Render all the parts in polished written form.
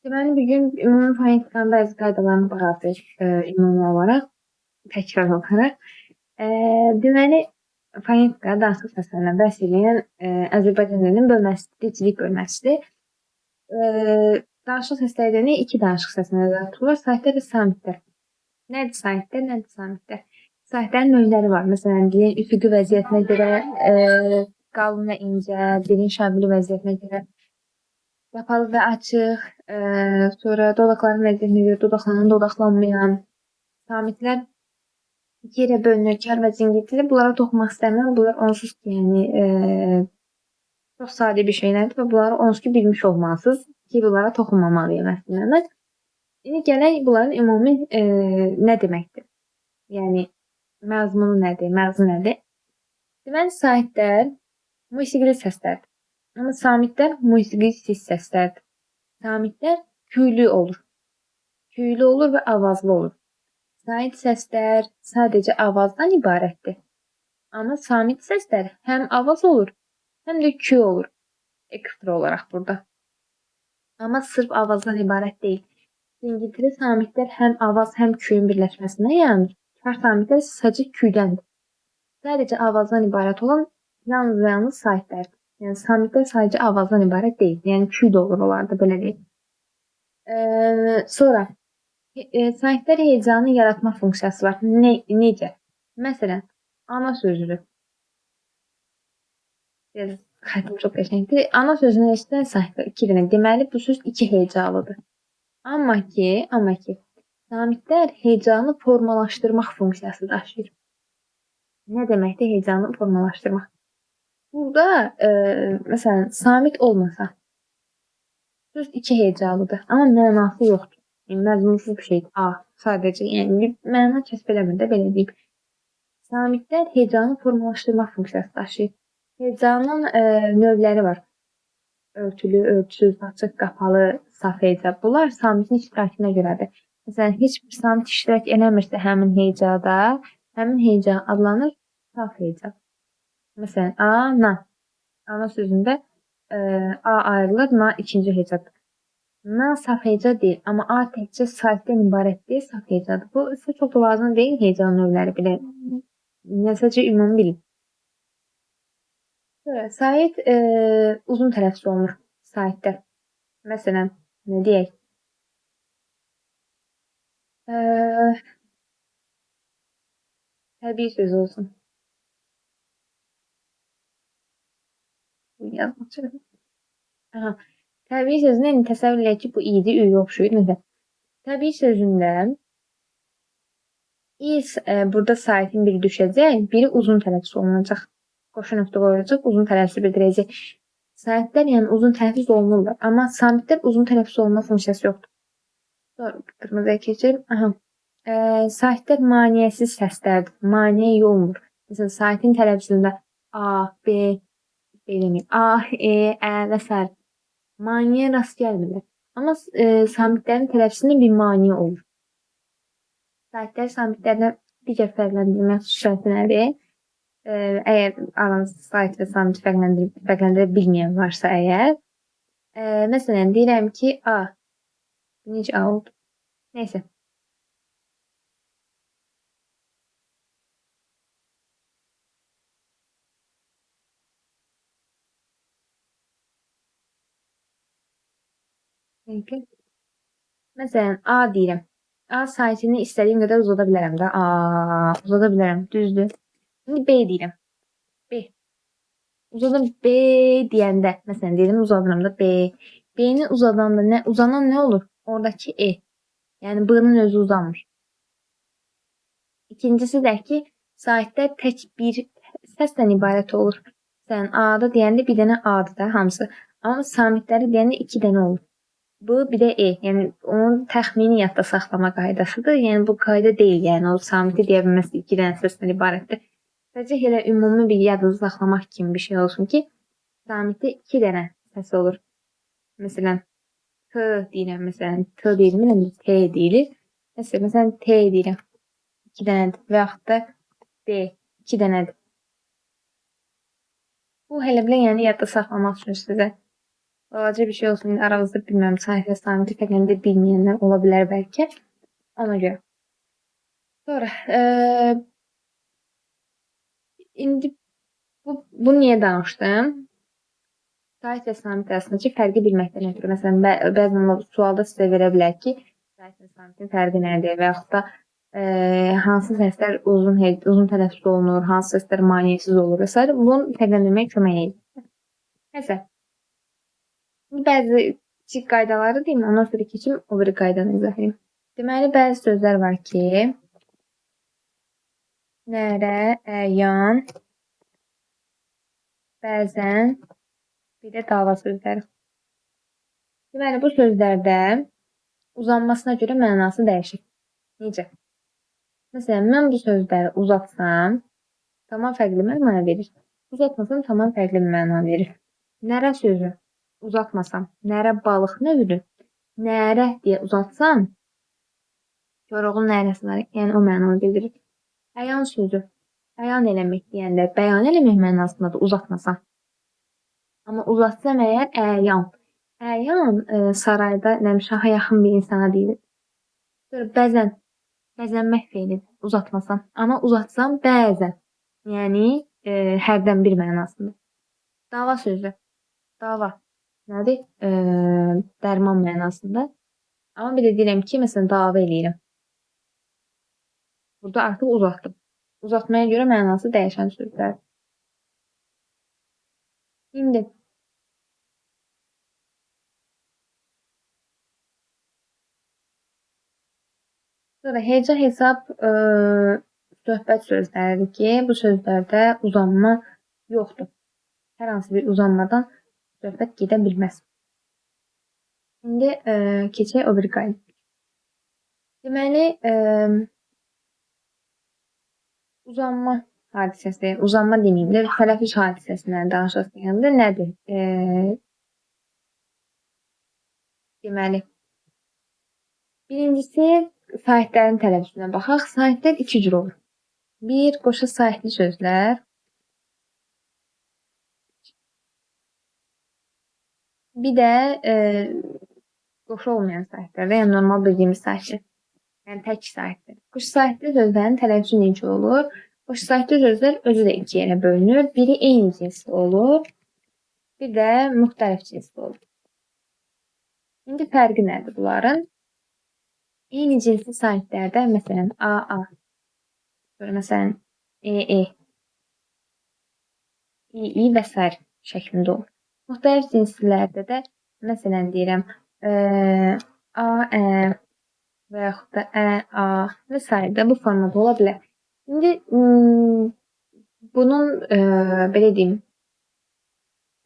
Deməli, bu gün ümumi fonetikanın bəzi qaydalarını baxacağıq ümumi olaraq, təkrar olaraq. Deməli, fonetika danışıq səslərindən bəhs edən Azərbaycan dilinin bölməsidir, dilcilik bölməsidir. Danışıq səsləri deyəndə iki danışıq səsi nəzərdə tutulur: saitlər və samitlər. Nədir saitlər, nədir samitlər? Saitlərin növləri var. Məsələn, dilin üfüqi vəziyyətinə görə qalın və incə, dilin şamili vəziyyətinə görə qapalı və açıq, sonra dodaqların vəziyyətinə görə dodaqlanan, dodaqlanmayan. Samitlər iki yerə bölünür, kar və cingiltili. Bunlara toxunmaq istəmirəm. Bunlar onsuz ki, yəni çox sadə bir şeylərdir və bunları onsuz ki bilmiş olmalısınız ki, bunlara toxunmamalıyam əslində mən. İndi gələk bunların ümumi nə deməkdir? Yəni məzmunu nədir, məğzi nədir? Deməli, saitlər musiqili səslərdir. Amma samitlər musiqisiz səslərdir. Samitlər küylü olur. Küylü olur və avazlı olur. Sait səslər sadəcə avazdan ibarətdir. Amma samit səslər həm avaz olur, həm də küy olur. Ekstra olaraq burada. Amma sırf avazdan ibarət deyil. Cingiltili samitlər həm avaz, həm küyün birləşməsindən yaranır. Kar samitlər isə sadəcə küydəndir. Sadəcə avazdan ibarət olan yalnız və yalnız saitlərdir. Yəni samitlər sadəcə avazdan ibarət deyil. Yəni küy də olur onlarda, belə deyim. Sonra saitlər hecanı yaratma funksiyası var. Necə? Məsələn, ana sözüdür. Biraz xəttim çox qəşəngdir. Ana sözünü eşidən saitlər iki dənə. Deməli, bu söz iki hecalıdır. Amma ki, samitlər hecanı formalaşdırmaq funksiyası daşıyır. Nə deməkdir hecanı formalaşdırmaq? Burada, məsələn, samit olmasa, söz iki hecalıdır, amma mənası yoxdur. Yəni, məzmunsuz bir şeydir. A, sadəcə, yəni bir məna kəsb eləmir də, belə deyim. Samitlər hecanı formalaşdırmaq funksiyası daşıyır. Hecanın növləri var. Örtülü, örtüsüz, açıq, qapalı, saf heca. Bunlar samitin iştirakına görədir. Məsələn, heç bir samit iştirak eləmirsə həmin hecada, həmin heca adlanır saf heca. Məsələn, a, na. Ana sözündə a ayrılır, na ikinci hecadır. Na saf heca deyil, amma a təkcə saitdən ibarət deyil, saf hecadır. Bu sizə çox da lazım deyil heca növləri belə. Sadəcə ümumi bilin. Sonra sait uzun tələffüz olunur saitdə. Məsələn, nə deyək? Təbii söz olsun. Yazmaq çətin. Aha. Təbii sözünü indi təsəvvür eləyək ki, bu i'dir, ü oxşuyur. Məsələn, təbii sözündə burada saitin biri düşəcək, biri uzun tələffüz olunacaq. Qoşu nöqtə qoyulacaq, uzun tələffüzü bildirəcək. Saitlər yəni uzun tələffüz olunurlar, amma samitlər uzun tələffüz olunma funksiyası yoxdur. Sonra qırmızıya keçirim. Aha. Saitlər maneəsiz səslərdir. Maneə olmur. Məsələn, saitin tələffüzündə A, B, deməyim, A, E, Ə və s. Maneəyə rast gəlmirlər. Amma samitlərin tələffüzündə bir maneə olur. Saitlər samitlərdən digər fərqləndirmə xüsusiyyəti nədir? Əgər aranızda sait və samit fərqləndirə bilməyən varsa əgər. Məsələn, deyirəm ki, A. Necə A oldu? Neysə. Peki. Məsələn, A deyirəm. A saitini istədiyim qədər uzada bilərəm də. A, uzada bilərəm. Düzdür. İndi B deyirəm. B. Uzadım B deyəndə, məsələn, deyirəm uzadıram da B. B-ni uzadanda nə, uzanan nə olur? Oradakı E. Yəni B-nin özü uzanmır. İkincisi də ki, saitlər tək bir səslə ibarət olur. Məsələn, A-da deyəndə bir dənə A-dır da hamısı. Amma samitləri deyəndə iki dənə olur. B bir də E. Yəni onun təxmini yadda saxlama qaydasıdır. Yəni bu qayda deyil. Yəni o samiti deyə bilməzsiniz iki dənə səslə ibarətdir. Sadəcə elə ümumi bir yadınızda saxlamaq kimi bir şey olsun ki, samitdə iki dənə səs olur. Məsələn, T deyirəm, məsələn, T deyilmir, T deyilir. Məsələn, T deyirəm. İki dənədir. Və yaxud da D, iki dənədir. Bu elə belə yəni yadda saxlamaq üçün sizə. Balaca bir şey olsun, aranızda bilmirəm, sahit və samiti fərqlərini bilməyənlər ola bilər bəlkə. Ona görə. Sonra, indi bunu niyə danışdım? Sahit və samit arasındakı fərqi bilməkdən ötürü. Məsələn, bəzən o sualda sizə verə bilər ki, sahit və samitin fərqi nədir və yaxud da hansı səslər uzun tələffüz olunur, hansı səslər maneəsiz olur və s. Bunun fərqləndirməyə kömək edir. Nəsə, bəzi kiçik qaydaları deyim, ondan sonra keçim o biri qaydanı izah edeyim. Deməli, bəzi sözlər var ki, nərə, əyan, bəzən, bir də dava sözləri. Deməli, bu sözlərdə uzanmasına görə mənası dəyişir. Necə? Məsələn, mən bu sözləri uzatsam, tamam fərqli məna verir. Uzatmasam, tamam fərqli məna verir. Nərə sözü uzatmasam, nərə balıq növüdür. Nərə deyə uzatsam, Koroğlu nərəsi var, yəni o mənanı bildirir. Əyan sözü, əyan eləmək deyəndə, bəyan eləmək mənasındadır uzatmasam. Amma uzatsam əgər əyan. Əyan sarayda şaha yaxın bir insana deyilir. Sonra bəzən, bəzənmək feilidir uzatmasam. Amma uzatsam bəzən, yəni hərdən bir mənasında. Dava sözü, dava nədir? Dərman mənasında. Amma bir də deyirəm ki, məsələn, dava eləyirəm. Burada artıq uzatdım. Uzatmaya görə mənası dəyişən sözlərdir. İndi sonra heca hesab söhbət sözləridir ki, bu sözlərdə uzanma yoxdur. Hər hansı bir uzanmadan söhbət gedə bilməz. İndi keçək o bir qayda. Deməli, uzanma hadisəsi, uzanma deməyim də, tələffüz hadisəsindən danışaq istəyəndə nədir? Deməli, birincisi, sahitlərin tələffüzünə baxaq. Sahitlər iki cür olur. Bir, qoşa sahitli sözlər. Bir də qoşa olmayan sahitlər, yəni normal bildiyimiz sahitlər. Yəni tək sahitlər. Qoşa sahitli sözlərin tələffüzü necə olur? Qoşa sahitli sözlər özü də iki yerə bölünür. Biri eyni cinsli olur, bir də müxtəlif cinsli olur. İndi fərqi nədir bunların? Eyni cinsli sahitlərdə məsələn AA, sonra məsələn EE, II və s. şəklində olur. Müxtəlif cinslilərdə də məsələn deyirəm AE və yaxud da EA və s. də bu formada ola bilər. İndi bunun belə deyim,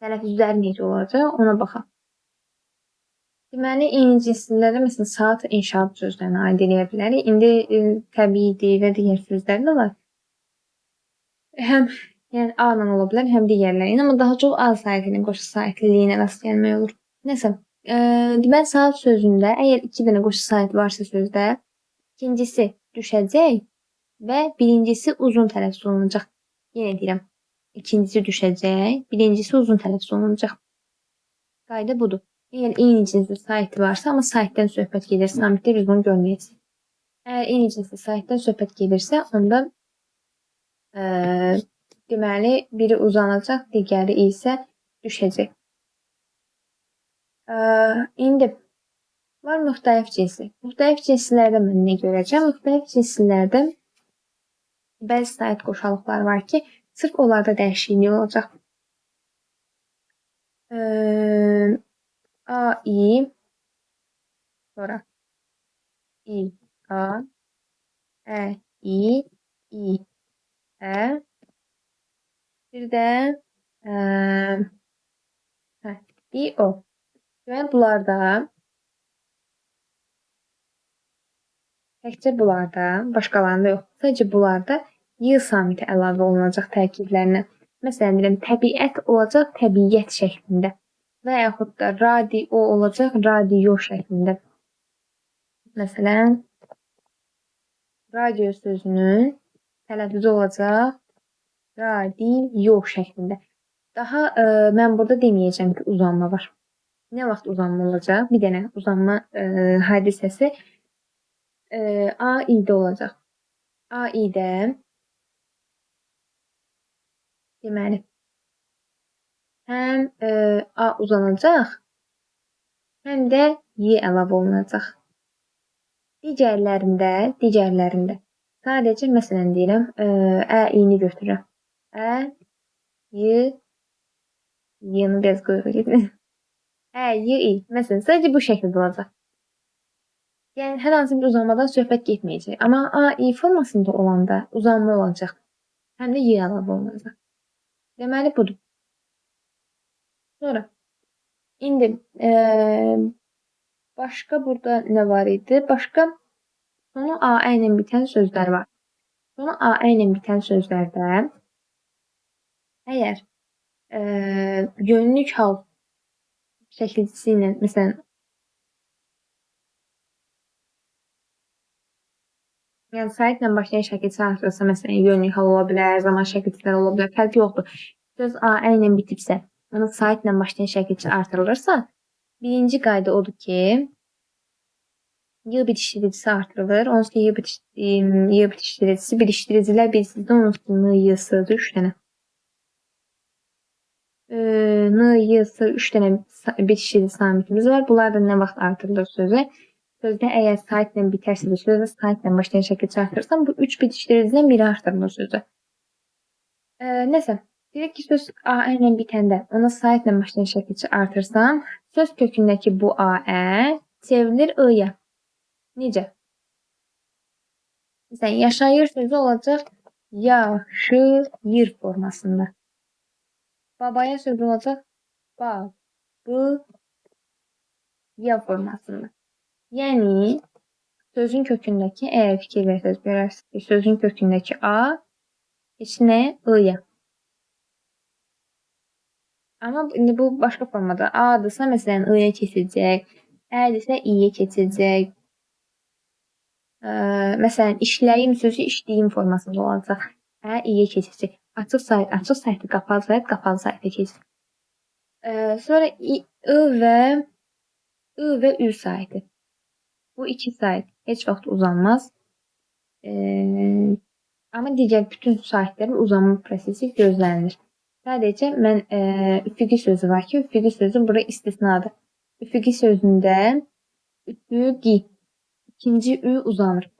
tələffüzləri necə olacaq ona baxaq. Deməli, eyni cinslilərdə məsələn saat, inşaat sözlərinə aid eləyə bilərik. İndi təbiidir və digər sözlər də var. Həm yəni A ilə ola bilər, həm digərləri ilə, amma daha çox A sahitinin qoşa sahitliliyinə rast gəlmək olur. Nəsə, deməli saat sözündə əgər iki dənə qoşa sahit varsa sözdə, ikincisi düşəcək və birincisi uzun tələffüz olunacaq. Yenə deyirəm, ikincisi düşəcək, birincisi uzun tələffüz olunacaq. Qayda budur. Əgər eyni cinsli sahit varsa, amma sahitdən söhbət gedirsə, samitdə biz bunu görməyəcəyik. Əgər eyni cinsli sahitdən söhbət gedirsə, onda deməli, biri uzanacaq, digəri isə düşəcək. İndi var müxtəlif cinsli. Müxtəlif cinslilərdə mən nə görəcəm? Müxtəlif cinslilərdə bəzi sahit qoşalıqları var ki, sırf onlarda dəyişiklik olacaq. A, I, sonra I, A, E, I, I, E, bir də I, O. Deməli, bunlarda təkcə bunlarda, başqalarında yox, sadəcə bunlarda Y samiti əlavə olunacaq tərkiblərinə. Məsələn, deyirəm, təbiət olacaq təbiət şəklində və yaxud da radio olacaq radio şəklində. Məsələn, radio sözünün tələffüzü olacaq radio şəklində. Daha mən burada deməyəcəm ki, uzanma var. Nə vaxt uzanma olacaq? Bir dənə uzanma hadisəsi A, I-də olacaq. A, I-də deməli, həm A uzanacaq, həm də Y əlavə olunacaq. Digərlərində sadəcə məsələn deyirəm, Ə, I-ni götürürəm. Ə, Y, Y-ni biraz qoyuq gedir. Ə, Y, I. Məsələn, sadəcə bu şəkildə olacaq. Yəni, hər hansı bir uzanmadan söhbət getməyəcək. Amma A, I formasında olanda uzanma olacaq. Həm də Y əlavə olunacaq. Deməli, budur. Sonra, indi başqa burada nə var idi? Başqa sonu A, Ə ilə bitən sözlər var. Sonu A, Ə ilə bitən sözlərdə əgər yönlük hal şəkilçisi ilə, məsələn, yəni saitlə başlayan şəkilçi artırsa, məsələn, yönlük hal ola bilər, zaman şəkilçiləri ola bilər, fərqi yoxdur. Söz A, Ə ilə bitibsə, ona saitlə başlayan şəkilçi artırılırsa, birinci qayda odur ki, Y bitişdiricisi artırılır. Onsuz ki, Y bitişdiricisi, birişdiricilər bilirsiniz də, onsuz ki, N, Y, S-dır, 3 dənə. N, Y, S, 3 dənə bitişdirici samitimiz var. Bunlar da nə vaxt artırılır sözə? Sözdə əgər saitlə bitərsə və sözdə saitlə başlayan şəkilçi artırırsan, bu 3 bitişdiricidən biri artırılır sözə. Nəsə, deyək ki, söz A, Ə ilə bitəndə ona saitlə başlayan şəkilçi artırsam, söz kökündəki bu A, Ə çevrilir I-ya. Necə? Məsələn, yaşayır sözü olacaq yaşayır formasında. Babaya sözü olacaq ba, b, ya formasında. Yəni, sözün kökündəki, əgər fikir versəniz, görərsiniz ki, sözün kökündəki A heç nəyə? I-ya. Amma indi bu başqa formada. A-dırsa, məsələn, I-ya keçəcək. Ə-dirsə, I-ya keçəcək. Məsələn, işləyim sözü işləyim formasında olacaq. Ə, I-ya keçəcək. Açıq sayt, açıq saytı, qapalı sayt, qapalı sayta keçir. Sonra I və Ü saytı. Bu iki sayt heç vaxt uzanmaz. Amma digər bütün saytların uzanma prosesi gözlənilir. Sadəcə mən üfüqi sözü var ki, üfüqi sözü bura istisnadır. Üfüqi sözündə üfüqi ikinci ü uzanır.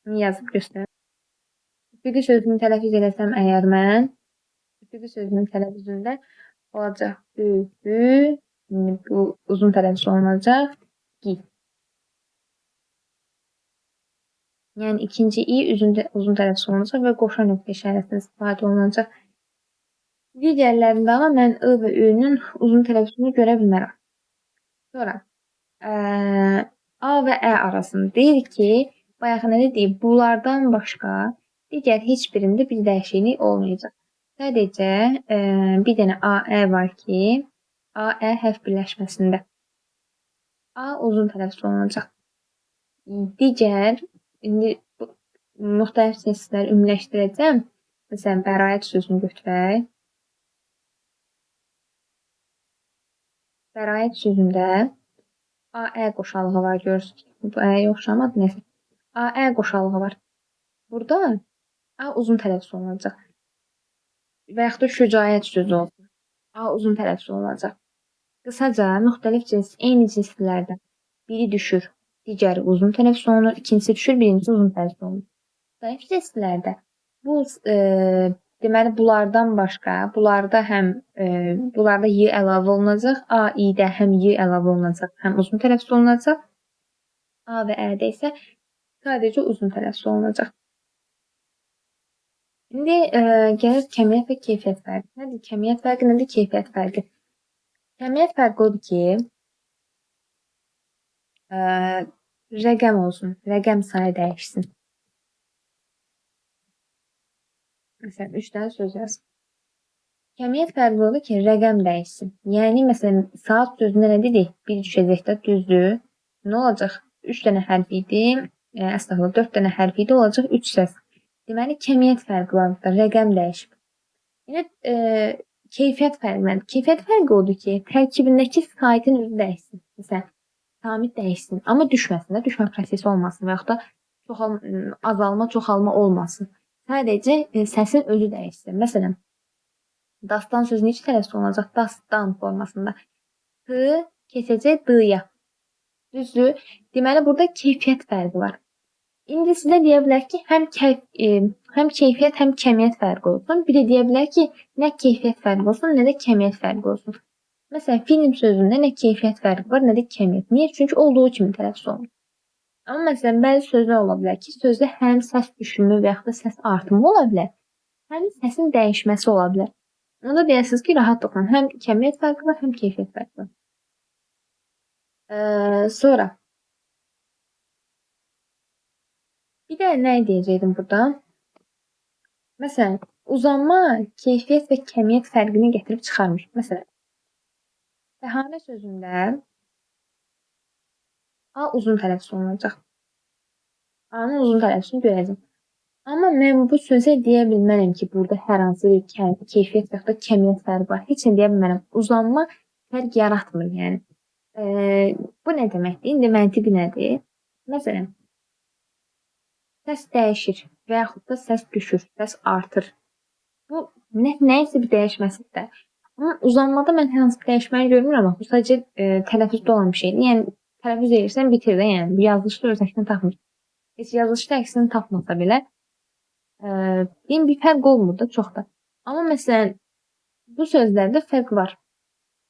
Bunu yazıb göstərirəm. Üfüqi sözünü tələffüz eləsəm əgər mən, üfüqi sözünün tələffüzündə olacaq ü, bu uzun tələffüz olunacaq, gi. Yəni ikinci i uzun tələffüz olunacaq və qoşa nöqtə işarəsindən istifadə olunacaq. Digərlərində amma mən i və ü-nün uzun tələffüzünü görə bilmərəm. Sonra A və Ə arasında deyir ki, bayaq nə dedik? Bunlardan başqa digər heç birində bir dəyişiklik olmayacaq. Sadəcə bir dənə A, Ə var ki, A, Ə hərf birləşməsində A uzun tələffüz olunacaq. Digər, indi müxtəlif səsləri ümumiləşdirəcəm. Məsələn, bəraət sözünü götürək. Bəraət sözündə A, Ə qoşalığı var, görürsünüz. Bu Ə-yə oxşamadı, nəsə. A, Ə qoşalığı var. Burada A uzun tələffüz olunacaq. Və yaxud da şücaət sözü olsun. A uzun tələffüz olunacaq. Qısaca, müxtəlif cins, eyni cinslərdən biri düşür, digəri uzun tələffüz olunur, ikincisi düşür, birincisi uzun tələffüz olunur. Müxtəlif cinslərdə bu, deməli, bunlardan başqa, bunlarda həm bunlarda Y əlavə olunacaq, A, I-də həm Y əlavə olunacaq, həm uzun tələffüz olunacaq. A və Ə-də isə sadəcə uzun tələffüz olunacaq. İndi gəlir kəmiyyət və keyfiyyət fərqi. Nədir kəmiyyət fərqi, nədir keyfiyyət fərqi? Kəmiyyət fərqi odur ki, rəqəm olsun, rəqəm sayı dəyişsin. Məsələn, 3 dənə söz yaz. Kəmiyyət fərqi odur ki, rəqəm dəyişsin. Yəni, məsələn, saat sözündə nə dedik? Bir düşəcək də, düzdür. Nə olacaq? 3 dənə hərf idi, əstəğfurullah, 4 dənə hərf idi, olacaq 3 səs. Deməli, kəmiyyət fərqi var burada, rəqəm dəyişib. İndi Keyfiyyət fərqi nədir? Keyfiyyət fərqi odur ki, tərkibindəki saitin özü dəyişsin. Məsələn, samit dəyişsin, amma düşməsin də, düşmə prosesi olmasın və yaxud da azalma, çoxalma olmasın. Sadəcə səsin özü dəyişsin. Məsələn, dastan sözü necə tələffüz olunacaq? Dastan formasında. T keçəcək D-ya. Düzdür? Deməli, burada keyfiyyət fərqi var. İndi sizə deyə bilər ki, həm keyfiyyət, həm kəmiyyət fərqi olsun. Bir də deyə bilər ki, nə keyfiyyət fərqi olsun, nə də kəmiyyət fərqi olsun. Məsələn, film sözündə nə keyfiyyət fərqi var, nə də kəmiyyət. Niyə? Çünki olduğu kimi tələffüz olunur. Amma məsələn, bəzi sözlər ola bilər ki, sözdə həm səs düşümü və yaxud da səs artımı ola bilər, həm səsin dəyişməsi ola bilər. Onda deyəsiniz ki, rahatlıqla həm kəmiyyət fərqi var, həm keyfiyyət fərqi var. Sonra bir də nə deyəcəkdim burada? Məsələn, uzanma keyfiyyət və kəmiyyət fərqini gətirib çıxarmır. Məsələn, bəhanə sözündə A uzun tələffüz olunacaq. A-nın uzun tələffüzünü görəcəm. Amma mən bu sözə deyə bilmərəm ki, burada hər hansı bir keyfiyyət və yaxud da kəmiyyət fərqi var. Heç nə deyə bilmərəm. Uzanma fərq yaratmır, yəni. Bu nə deməkdir? İndi məntiqi nədir? Məsələn, səs dəyişir və yaxud da səs düşür, səs artır. Bu, nəyisə bir dəyişməsidir də. Amma uzanmada mən hər hansı bir dəyişməni görmürəm. Bu sadəcə tələffüzdə olan bir şeydir. Yəni, tələffüz edirsən, bitir də, yəni yazılışda öz əksini tapmır. Heç yazılışda əksini tapmasa belə, deyim, bir fərq olmur da çox da. Amma məsələn, bu sözlərdə fərq var.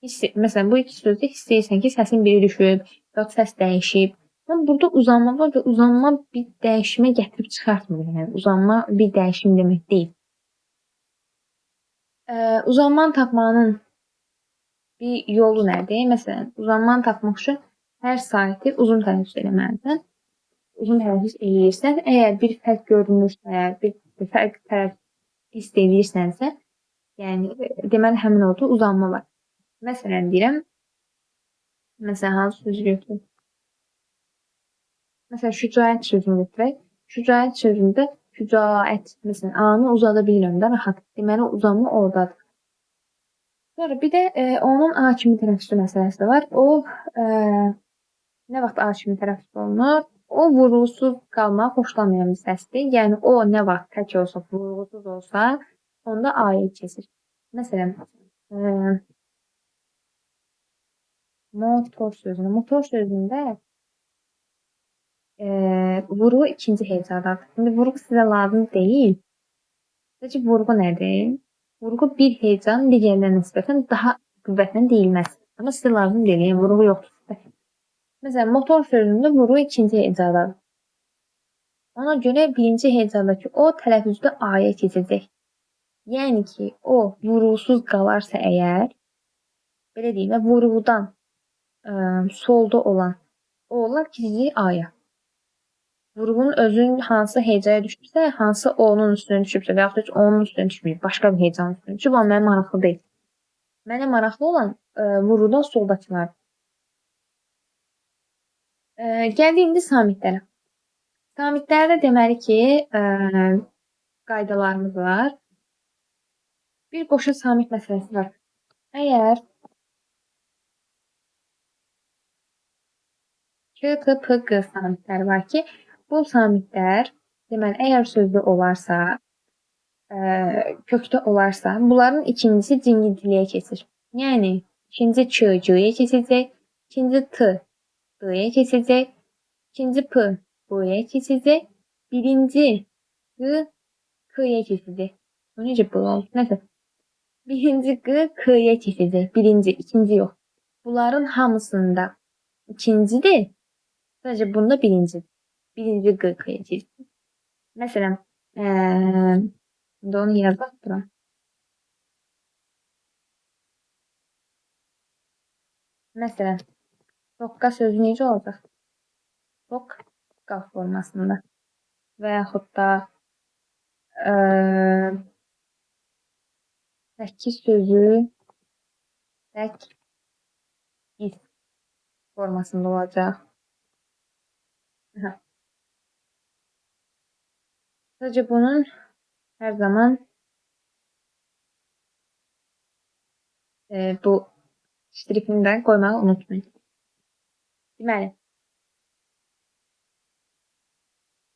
Məsələn, bu iki sözdə hiss edirsən ki, səsin biri düşüb, yox səs dəyişib. Amma burada uzanma var və uzanma bir dəyişimə gətirib çıxartmır. Yəni, uzanma bir dəyişim demək deyil. Uzanmanı tapmanın bir yolu nədir? Məsələn, uzanmanı tapmaq üçün hər saiti uzun tələffüz eləməlisən. Uzun tələffüz eləyirsən. Əgər bir fərq görünürsə, bir fərq tərəf hiss edirsənsə, yəni, deməli, həmin orada uzanma var. Məsələn, deyirəm, məsələn, hansı sözü götürək? Məsələn, şücaət sözünü götürək. Şücaət sözündə şücaət, məsələn, A-nı uzada bilirəm də, rahat. Deməli, uzanma oradadır. Sonra bir də onun A kimi tələffüzü məsələsi də var. O, nə vaxt A kimi tələffüz olunur? O, vurğusuz qalmağı xoşlamayan bir səsdir. Yəni, o, nə vaxt tək olsa, vurğusuz olsa, onda A-ya keçir. Məsələn, motor sözünü. Motor sözündə vurğu ikinci hecadadır. İndi vurğu sizə lazım deyil. Sadəcə vurğu nədir? Vurğu bir hecanın digərinə nisbətən daha qüvvətlə deyilməz. Amma sizə lazım deyil, yəni vurğu yoxdur sizdə. Məsələn, motor sözündə vurğu ikinci hecadadır. Ona görə birinci hecadakı o tələffüzdə A-ya keçəcək. Yəni ki, o vurğusuz qalarsa əgər, belə deyim, vurğudan solda olan o'lar keçəcək A-ya. Vurğunun özünün hansı hecaya düşübsə, hansı o'nun üstünə düşübsə və yaxud heç o'nun üstünə düşməyib, başqa bir hecanın üstünə düşüb, amma mənə maraqlı deyil. Mənə maraqlı olan vurğudan soldakılardır. Gəldik indi samitlərə. Samitlərdə deməli ki, qaydalarımız var. Bir qoşa samit məsələsi var. Əgər K, T, P, G samitləri var ki, bu samitlər, deməli, əgər sözdə olarsa, kökdə olarsa, bunların ikincisi cingiltiliyə keçir. Yəni, ikinci Ç, C-yə keçəcək, ikinci T, D-yə keçəcək, ikinci P, B-yə keçəcək, birinci G, K-yə keçəcək. Bu necə B oldu? Nəsə. Birinci G, K-yə keçəcək. Birinci, ikinci yox. Bunların hamısında ikincidir. Sadəcə bunda birincidir. Birinci G, K-yə keçəcək. Məsələn, indi onu yazaq bura. Məsələn, toqqa sözü necə olacaq? Toqqa formasında. Və yaxud da səkkiz sözü səkkiz formasında olacaq. Aha. Sadəcə bunun hər zaman Bu ştrifini də qoymağı unutmayın. Deməli,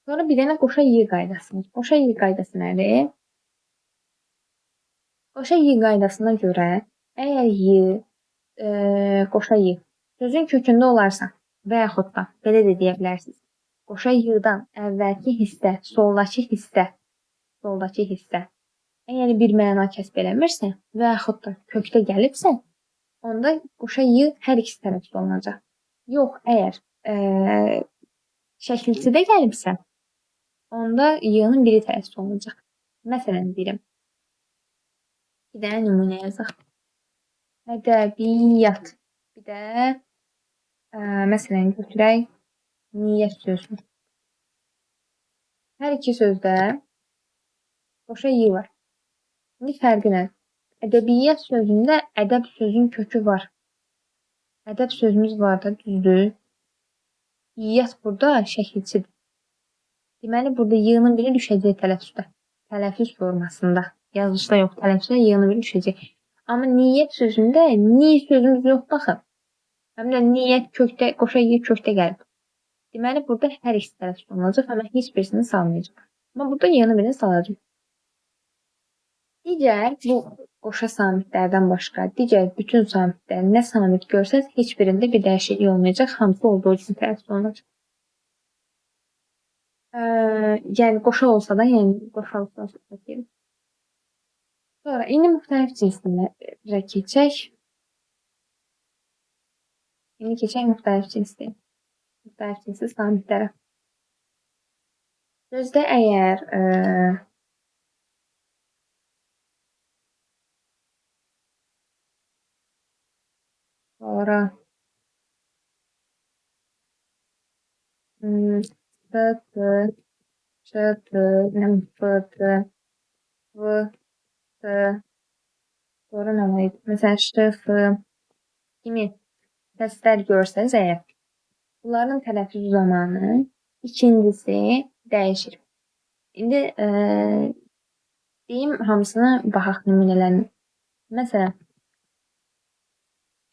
sonra bir dənə qoşa y qaydasımız. Qoşa y qaydası nədir? Qoşa y qaydasına görə əgər y, qoşa y sözün kökündə olarsa və yaxud da belə də deyə bilərsiniz. Qoşa y-dan əvvəlki hissə, soldakı hissə əgər bir məna kəsb eləmirsə və yaxud da kökdə gəlibsə, onda qoşa y hər ikisi tələffüz olunacaq. Yox, əgər şəkilçidə gəlibsə, onda y-nın biri tələffüz olunacaq. Məsələn, deyirəm, bir dənə nümunə yazaq. Ədəbiyyat. Bir də məsələn, götürək niyyət sözünü. Hər iki sözdə qoşa y var. İndi fərqi nədir? Ədəbiyyat sözündə ədəb sözün kökü var. Ədəb sözümüz var da, düzdür. İyyət burada şəkilçidir. Deməli, burada y-nın biri düşəcək tələffüzdə. Tələffüz formasında. Yazılışda yox, tələffüzdə y-nın biri düşəcək. Amma niyyət sözündə ni sözümüz yox, baxın. Həm də niyyət kökdə, qoşa y kökdə gəlib. Deməli, burada hər ikisi tələffüz olunacaq və mən heç birisini salmayacağam. Amma burada y-nın birini salacağam. Digər bu qoşa samitlərdən başqa, digər bütün samitlər, nə samit görsəz, heç birində bir dəyişiklik olmayacaq. Hamısı olduğu kimi tələffüz olunacaq. Yəni qoşa olsa da, yəni qoşa olsa da. Sonra indi müxtəlif cinslərə keçək. İndi keçək müxtəlif cinsli. Müxtəlif cinsli samitlərə. Sözdə əgər sonra S, T, Ç, T, F, T, V, T, sonra nə var idi? Məsələn, Ş, F kimi səslər görsəniz əgər, bunların tələffüzü zamanı ikincisi dəyişir. İndi deyim hamısını, baxaq nümunələrini. Məsələn,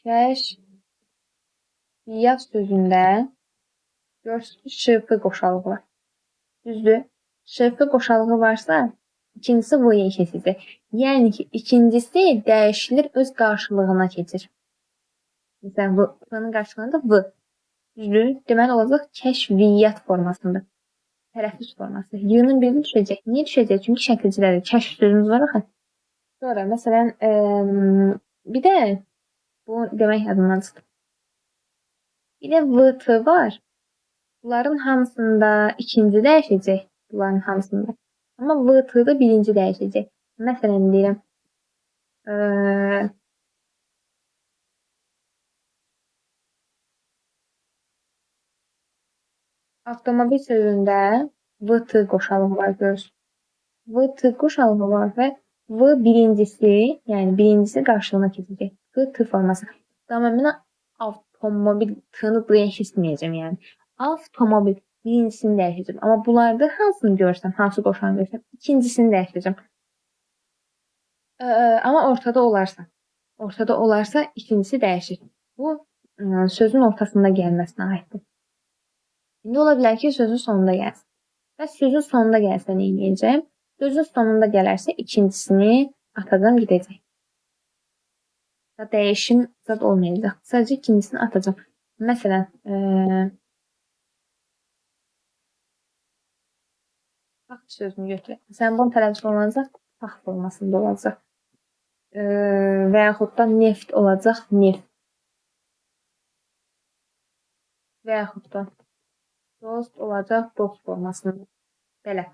kəşfiyyat sözündə görürsünüz ki, Ş, F qoşalığı var. Düzdür? Ş, F qoşalığı varsa, ikincisi V-yə keçəcək. Yəni ki, ikincisi dəyişilir, öz qarşılığına keçir. Məsələn, V-nın qarşılığında V. Düzdür? Deməli, olacaq kəşfiyyat formasında. Tələffüz forması. Y-nın birini düşəcək. Niyə düşəcək? Çünki şəkilçilərdir. Kəşf sözümüz var axı. Sonra, məsələn, bir də bu demək yadımdan çıxdı. Bir də V, T var. Bunların hamısında ikinci dəyişəcək. Bunların hamısında. Amma V, T-da birinci dəyişəcək. Məsələn, deyirəm, avtomobil sözündə V, T qoşalığı var, görürsünüz. V, T qoşalığı var və V birincisi, yəni birincisi qarşılığına keçəcək. T, T forması. Tamam, mən avtomobil T-nı D-yə keçməyəcəm, yəni. Avtomobil birincisini dəyişəcəm. Amma bunlarda hansını görsəm, hansı qoşanı görsəm, ikincisini dəyişəcəm. Amma ortada olarsa ikincisi dəyişir. Bu, sözün ortasında gəlməsinə aiddir. İndi ola bilər ki, sözün sonunda gəlsin. Və sözün sonunda gəlsə nə edəcəm? Sözün sonunda gələrsə ikincisini atacam, gedəcək. Dəyişim zad olmayacaq. Sadəcə ikincisini atacam. Məsələn, taxt sözünü götürək. Məsələn, bunun tələffüz olunacaq, taxt formasında olacaq. Və yaxud da neft olacaq, neft. Və yaxud da dost olacaq, dost formasında. Belə.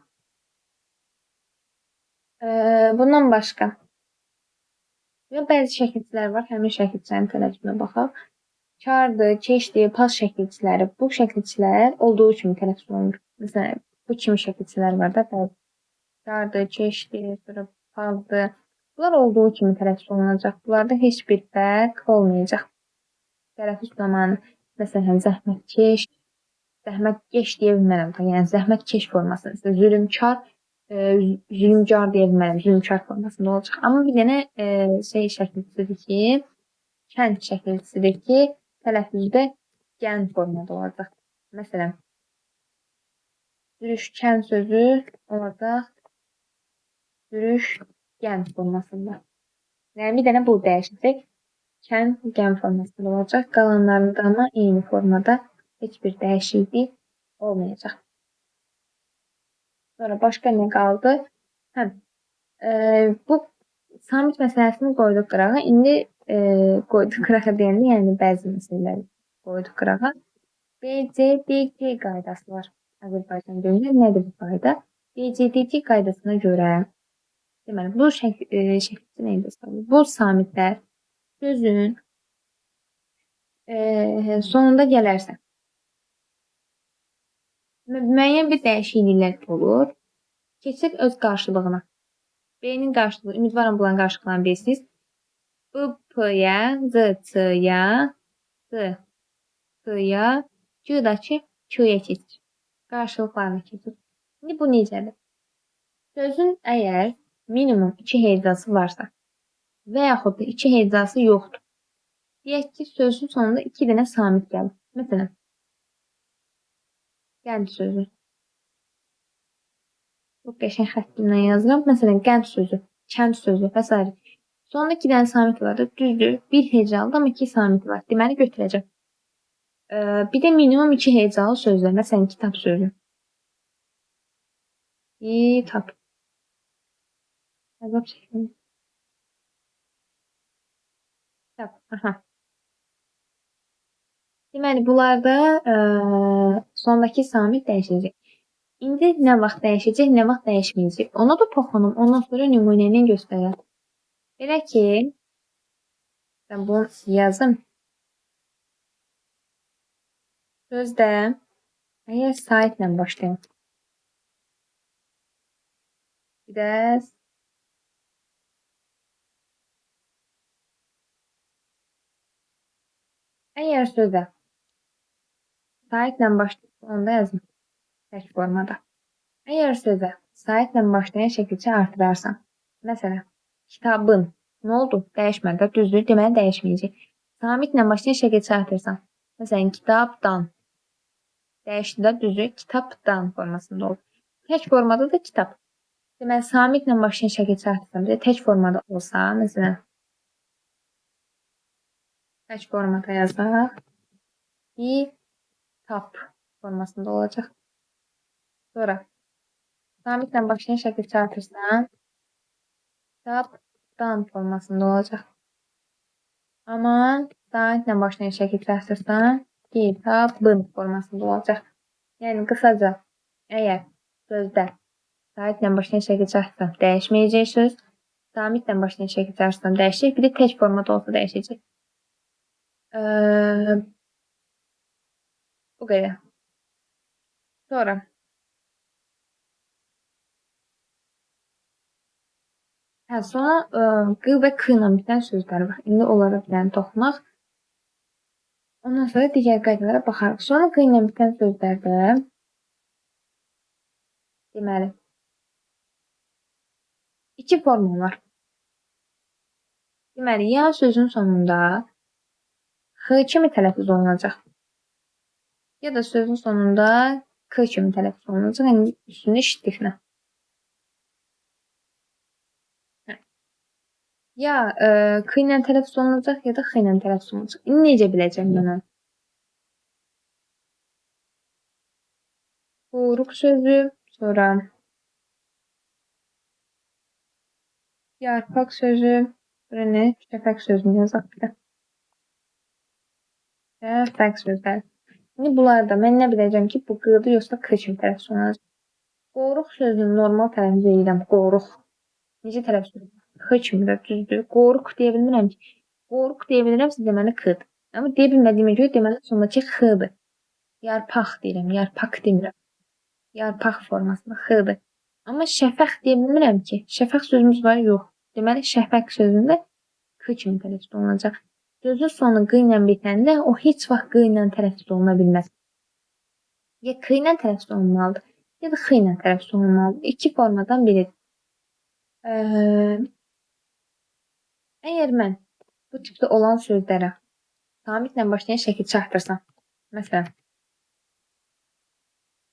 Bundan başqa bəzi şəkilçilər var. Həmin şəkilçilərin tələffüzünə baxaq. Kardır, keşdir, pas şəkilçiləri. Bu şəkilçilər olduğu kimi tələffüz olunur. Məsələn, bu kimi şəkilçilər var da. Bəzi. Kardır, keşdir, sonra pazdır. Bunlar olduğu kimi tələffüz olunacaq. Bunlarda heç bir fərq olmayacaq. Tələffüz zamanı, məsələn, zəhmətkeş, zəhmətkeş deyə bilmərəm. Yəni, zəhmətkeş forması. Məsələn, zülümkar, Zülmkar deyə bilmərəm, zülmkar formasında olacaq. Amma bir dənə şey şəkilçisidir ki, kənd şəkilçisidir ki, tələffüzdə gən formada olacaq. Məsələn, sürüşkən sözü olacaq sürüşgən formasında. Yəni, bir dənə bu dəyişəcək. Kən, gən formasında olacaq. Qalanlarında amma eyni formada heç bir dəyişiklik olmayacaq. Sonra başqa nə qaldı? Hə, bu samit məsələsini qoyduq qırağa. İndi qoyduq qırağa deyəndə, yəni bəzi məsələləri qoyduq qırağa. B, C, D, G qaydası var Azərbaycan dilində. Nədir bu qayda? B, C, D, G qaydasına görə, deməli, bu şəkilçi neydə sayılır? Bu samitlər sözün sonunda gələrsə, müəyyən bir dəyişikliklər olur. Keçsək öz qarşılığına. B-nin qarşılığı, ümidvaram bunların qarşılıqlarını bilirsiniz. B, P-yə, C, C-yə, C, C-yə, G-dəki Q-yə keçir. Qarşılıqlarını keçir. İndi bu necədir? Sözün əgər minimum 2 hecası varsa və yaxud da 2 hecası yoxdur. Deyək ki, sözün sonunda 2 dənə samit gəlir. Məsələn, qənd sözü. Çox qəşəng xəttimlə yazıram. Məsələn, qənd sözü, kənd sözü və s. Sonunda 2 dənə samit var da, düzdür. Bir hecalıdır, amma 2 samit var. Deməli, götürəcəm. Bir də minimum 2 hecalı sözlər. Məsələn, kitab sözü. Kitab. Əzab çəkmə. Kitab. Aha. Deməli, bunlarda sondakı samit dəyişəcək. İndi nə vaxt dəyişəcək, nə vaxt dəyişməyəcək. Ona da toxunum. Ondan sonra nümunə ilə göstərəm. Belə ki, mən bunu yazım. Sözdə əgər saitlə başlayım. Bir də əgər sözdə saitlə başlayım, onu da yazım. Tək formada. Əgər sözə saitlə başlayan şəkilçi artırarsan, məsələn, kitabın nə oldu? Dəyişmədi, düzdür, deməli dəyişməyəcək. Samitlə başlayan şəkilçi artırsan, məsələn, kitabdan. Dəyişdi də, düzdür, kitabdan formasında oldu. Tək formada da kitab. Deməli, samitlə başlayan şəkilçi artırsan, bir də tək formada olsa, məsələn, tək formada yazaq, kitab formasında olacaq. Sonra, samitlə başlayan şəkilçi artırsan, kitabdan formasında olacaq. Amma saitlə başlayan şəkilçi artırsan, kitabın formasında olacaq. Yəni, qısaca, əgər sözdə saitlə başlayan şəkilçi artırsam, dəyişməyəcək söz, samitlə başlayan şəkilçi artırsam, dəyişəcək, bir də tək formada olsa dəyişəcək. Bu qədər. Sonra, sonra Q və K ilə bitən sözlər var. İndi onlara bir dənə toxunaq. Ondan sonra digər qaydalara baxarıq. Sonra Q ilə bitən sözlərdə deməli, 2 forma var. Deməli, ya sözün sonunda X kimi tələffüz olunacaq, ya da sözün sonunda K kimi tələffüz olunacaq. Yəni, üstündə işitdiklə. Ya K ilə tələffüz olunacaq, ya da X ilə tələffüz olunacaq. İndi necə biləcəm mən onu? Qoruq sözü, sonra yarpaq sözü, sonra nə? Şəfəq sözünü yazaq bir də. Şəfəq sözləri. İndi bunlarda mən nə biləcəm ki, bu Q-dır yoxsa K kimi tələffüz olunacaq. Qoruq sözünü normal tələffüz edirəm. Qoruq. Necə tələffüz olunacaq? X kimi də düzdür. Qoruq deyə bilmirəm ki. Qoruq deyə bilmirəmsə, deməli K-dır. Amma deyə bilmədiyimə görə deməli sondakı X-dır. Yarpaq deyirəm, yarpaq demirəm. Yarpaq formasında X-dır. Amma şəfəq deyə bilmirəm ki. Şəfəq sözümüz var, yox. Deməli şəfəq sözündə K kimi tələffüz olunacaq. Sözün sonu Q ilə bitəndə o heç vaxt Q ilə tələffüz oluna bilməz. Ya K ilə tələffüz olunmalıdır, ya da x ilə tələffüz olunmalıdır. İki formadan biridir. Əgər mən bu tipdə olan sözlərə samitlə başlayan şəkil çatdırsam, məsələn,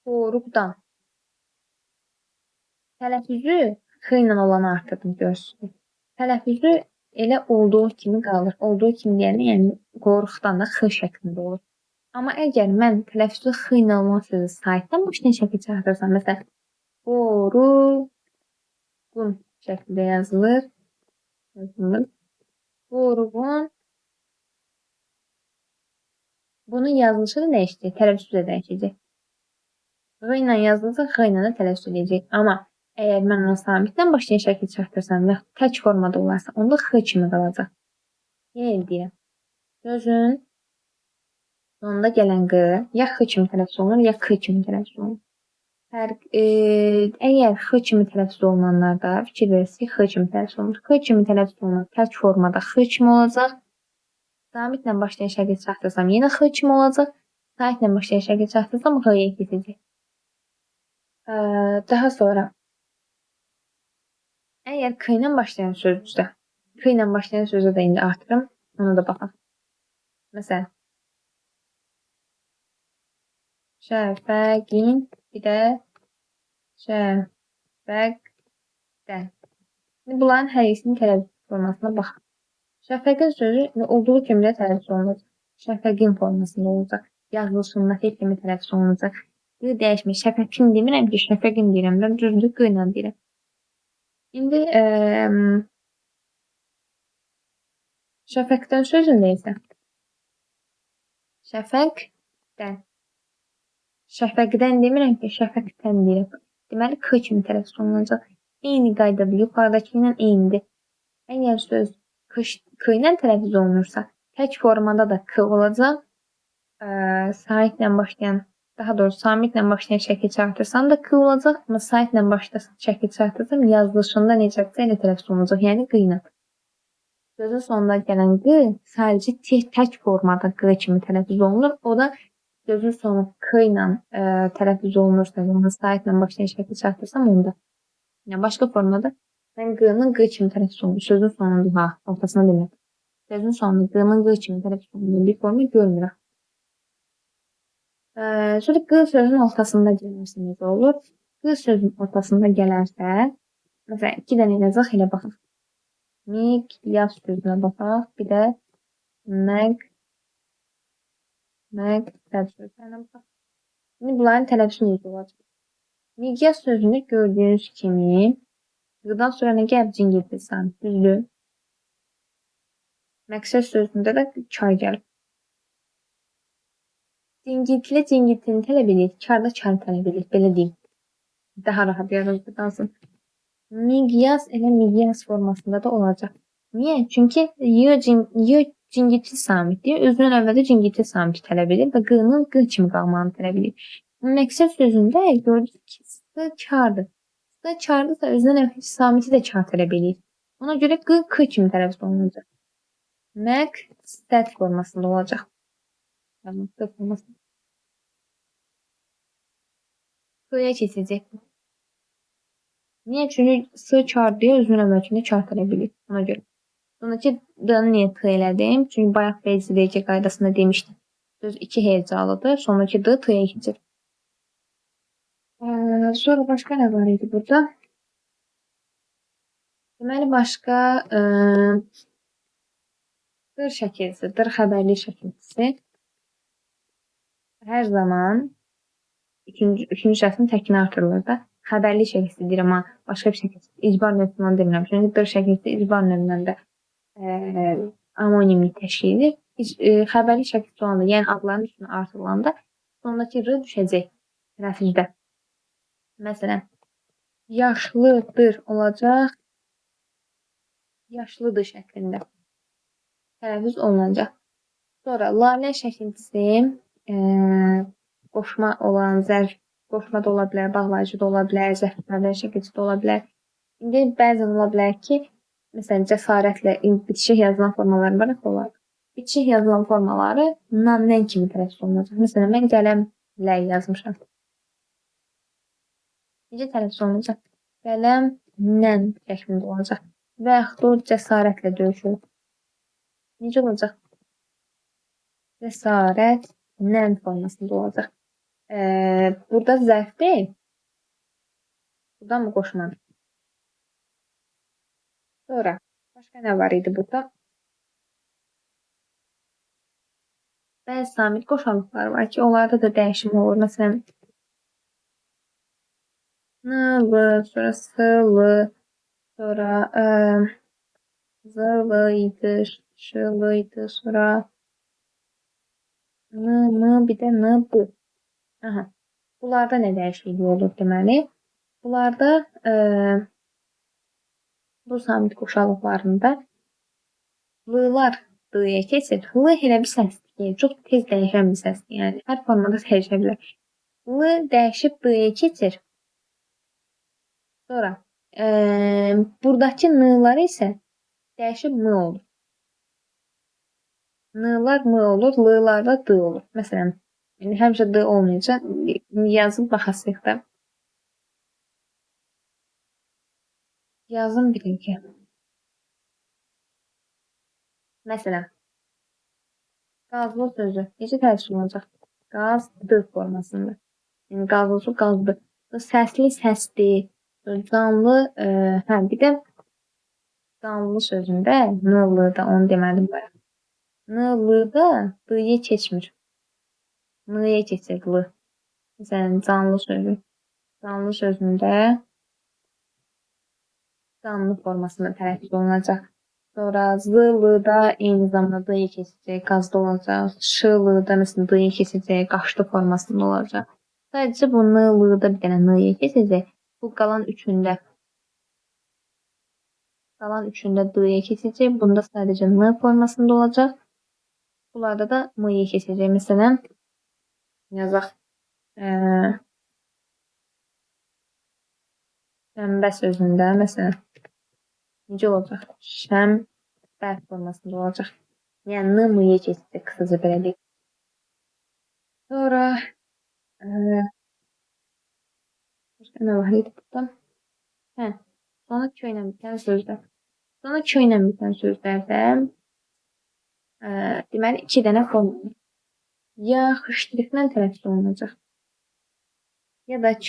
qoruqdan tələffüzü x ilə olanı artırdım, görürsünüz. Tələffüzü elə olduğu kimi qalır. Olduğu kimi deyəndə, yəni qoruqdan da x şəklində olur. Amma əgər mən tələffüzü x ilə olan sözü saitdən başlayan şəkil çatdırsam, məsələn, qoruqun şəklində yazılır. Qoruğun bunun yazılışı da dəyişəcək, tələffüzü də dəyişəcək. Ğ ilə yazılırsa, x ilə də tələffüz edəcək. Amma əgər mən ona samitdən başlayan şəkil çatdırsam və tək formada olarsa, onda x kimi qalacaq. Yenə deyirəm, sözün sonunda gələn q ya x kimi tələffüz olunur, ya k kimi tələffüz olunur. Əgər x kimi tələffüz olunanlarda fikir verirsiniz, x kimi tələffüz olunur. X kimi tələffüz olunan tək formada x kimi olacaq. Samitlə başlayan şəkil çatdırsam yenə x kimi olacaq. Saitlə başlayan şəkil çatdırsam ğ-ya keçəcək. Daha sonra əgər k ilə başlayan sözdürsə, k ilə başlayan sözü də indi artırım, ona da baxaq. Məsələn, şəfəqin, bir də şəfəqdən. İndi bunların hər ikisinin tələffüz formasına baxaq. Şəfəqin sözü olduğu kimi də tələffüz olunacaq. Şəfəqin formasında olacaq. Yazılışındakı kimi tələffüz olunacaq. Q dəyişmir. Şəfəqin demirəm ki, şəfəqin deyirəm. Mən düzdür, q ilə deyirəm. İndi şəfəqdən sözündə isə şəfəqdən. Şəfəqdən demirəm ki, şəfəqdən deyirəm. Deməli, k kimi tələffüz olunacaq. Eyni qaydada yuxarıdakı ilə eynidir. Əgər söz k ilə tələffüz olunursa, tək formada da k olacaq. Saitlə başlayan, daha doğrusu samitlə başlayan şəkil çatdırsam da k olacaq. Amma saitlə başlayan şəkil çatdırsam yazılışında necədirsə elə tələffüz olunacaq. Yəni q ilə. Sözün sonunda gələn q sadəcə tək formada q kimi tələffüz olunur. O da sözün sonu k ilə tələffüz olunursa, yəni saitlə başlayan şəkil çatdırsam onda. Yəni başqa formada mən q-nın q kimi tələffüz olunur. Sözün sonunda, ha, ortasına demirəm. Sözün sonunda q-nın q kimi tələffüz olunduğu bir formu görmürəm. Sonra q sözün ortasında gələrsə necə olur? Q sözün ortasında gələrsə, məsələn, iki dənə yazaq, elə baxaq. Miqyas sözünə baxaq, bir də məqsəd sözlərinə baxaq. İndi bunların tələffüzü necə olacaq? Miqyas sözünü gördüyünüz kimi, q-dan sonra nə gəlib? Cingilti samit, düzdür? Məqsəd sözündə də kar gəlib. Cingiltilə cingiltini tələb edir, karda karı tələb edir, belə deyim. Daha rahat yadınızda qalsın. Miqyas elə miqyas formasında da olacaq. Niyə? Çünki y cingilti samitdir. Özünün əvvəldə cingilti samiti tələb edir və q-nın q kimi qalmağını tələb edir. Məqsəd sözündə gördük ki, s kardır. S kardırsa özünün əvvəlki samiti də kar tələb edir. Ona görə q k kimi tələffüz olunacaq. Məqsəd formasında olacaq. Yəni, k formasında. K-ya keçəcək. Niyə? Çünki s kar deyə özünün əvvəlkində kar tələb edir. Ona görə. Sondakı d-nı niyə t elədim? Çünki bayaq B, C, D, G qaydasında demişdim. Söz iki hecalıdır. Sondakı d t-yə keçir. Sonra başqa nə var idi burada? Deməli, başqa dır şəkilsi, dır xəbərli şəkilsi hər zaman üçüncü şəxsin təkinə artırılır da. Xəbərli şəkilsi deyirəm, amma başqa bir şəkilsi icbar növündən demirəm. Çünki dır şəkilsi icbar növündən də amonimlik təşkil edir. Xəbərli şəkilsi olanda, yəni adların üstünə artırılanda sondakı r düşəcək tələffüzdə. Məsələn, yaşlıdır olacaq, yaşlıdır şəklində tələffüz olunacaq. Sonra lalə şəkilsi qoşma olan zərf, qoşma da ola bilər, bağlayıcı da ola bilər, zərflərdən şəkilçi də ola bilər. İndi bəzən ola bilər ki, məsələn, cəsarətlə bitişik yazılan formalar var, olar. Bitişik yazılan formaları nan-nən kimi tələffüz olunacaq. Məsələn, mən qələmlə yazmışam. Necə tələffüz olunacaq? Qələmlə şəklində olacaq. Və yaxud o cəsarətlə döyüşür. Necə olacaq? Cəsarətlə formasında olacaq. Burada zərf deyil. Buradan mı qoşmadım? Sonra başqa nə var idi burada? Bəzi samit qoşalıqlar var ki, onlarda da dəyişim olur. Məsələn, N, L, sonra S, L, sonra Z, L idi, Ş, L idi, sonra N, M, bir də N, B. Aha. Bunlarda nə dəyişiklik olur deməli? Bunlarda bu samit qoşalıqlarında L-lar D-yə keçir. L elə bir səsdir ki, çox tez dəyişən bir səsdir. Yəni, hər formada dəyişə bilər. L dəyişib D-yə keçir. Sonra buradakı N-lar isə dəyişib M olur. N-lar M olur, L-lar da D olur. Məsələn, indi həmişə D olmayacaq. Yazıb baxasıq da. Yazım bir dəqiqə. Məsələn, qazlı sözü necə tələffüz olunacaq? Qaz D formasında. Yəni, qazlı qazdı. Səsli səsli, canlı, hə, bir də canlı sözündə N, L-da, onu demədim bayaq. N, L-da D-yə keçmir. N-yə keçir L. Məsələn, canlı sözü. Canlı sözündə canlı formasında tələffüz olunacaq. Sonra Z, L-da eyni zamanda D-yə keçəcək, qazda olacaq. Ş, L-da məsələn D-yə keçəcək, qaşlı formasında olacaq. Sadəcə bu N, L-da bir dənə N-yə keçəcək. Bu qalan üçündə D-yə keçəcək. Bunda sadəcə N formasında olacaq. Bunlarda da M-yə keçəcək. Məsələn, yazaq. Şənbə sözündə məsələn necə olacaq? Şənbə formasında olacaq. Yəni N M-yə keçəcək, qısaca belə deyək. Sonra başqa nə var idi burada? Hə, sonu Q ilə bitən sözlər. Sonu Q ilə bitən sözlərdə deməli iki dənə forma var. Ya x ştrixlə tələffüz olunacaq, ya da Q,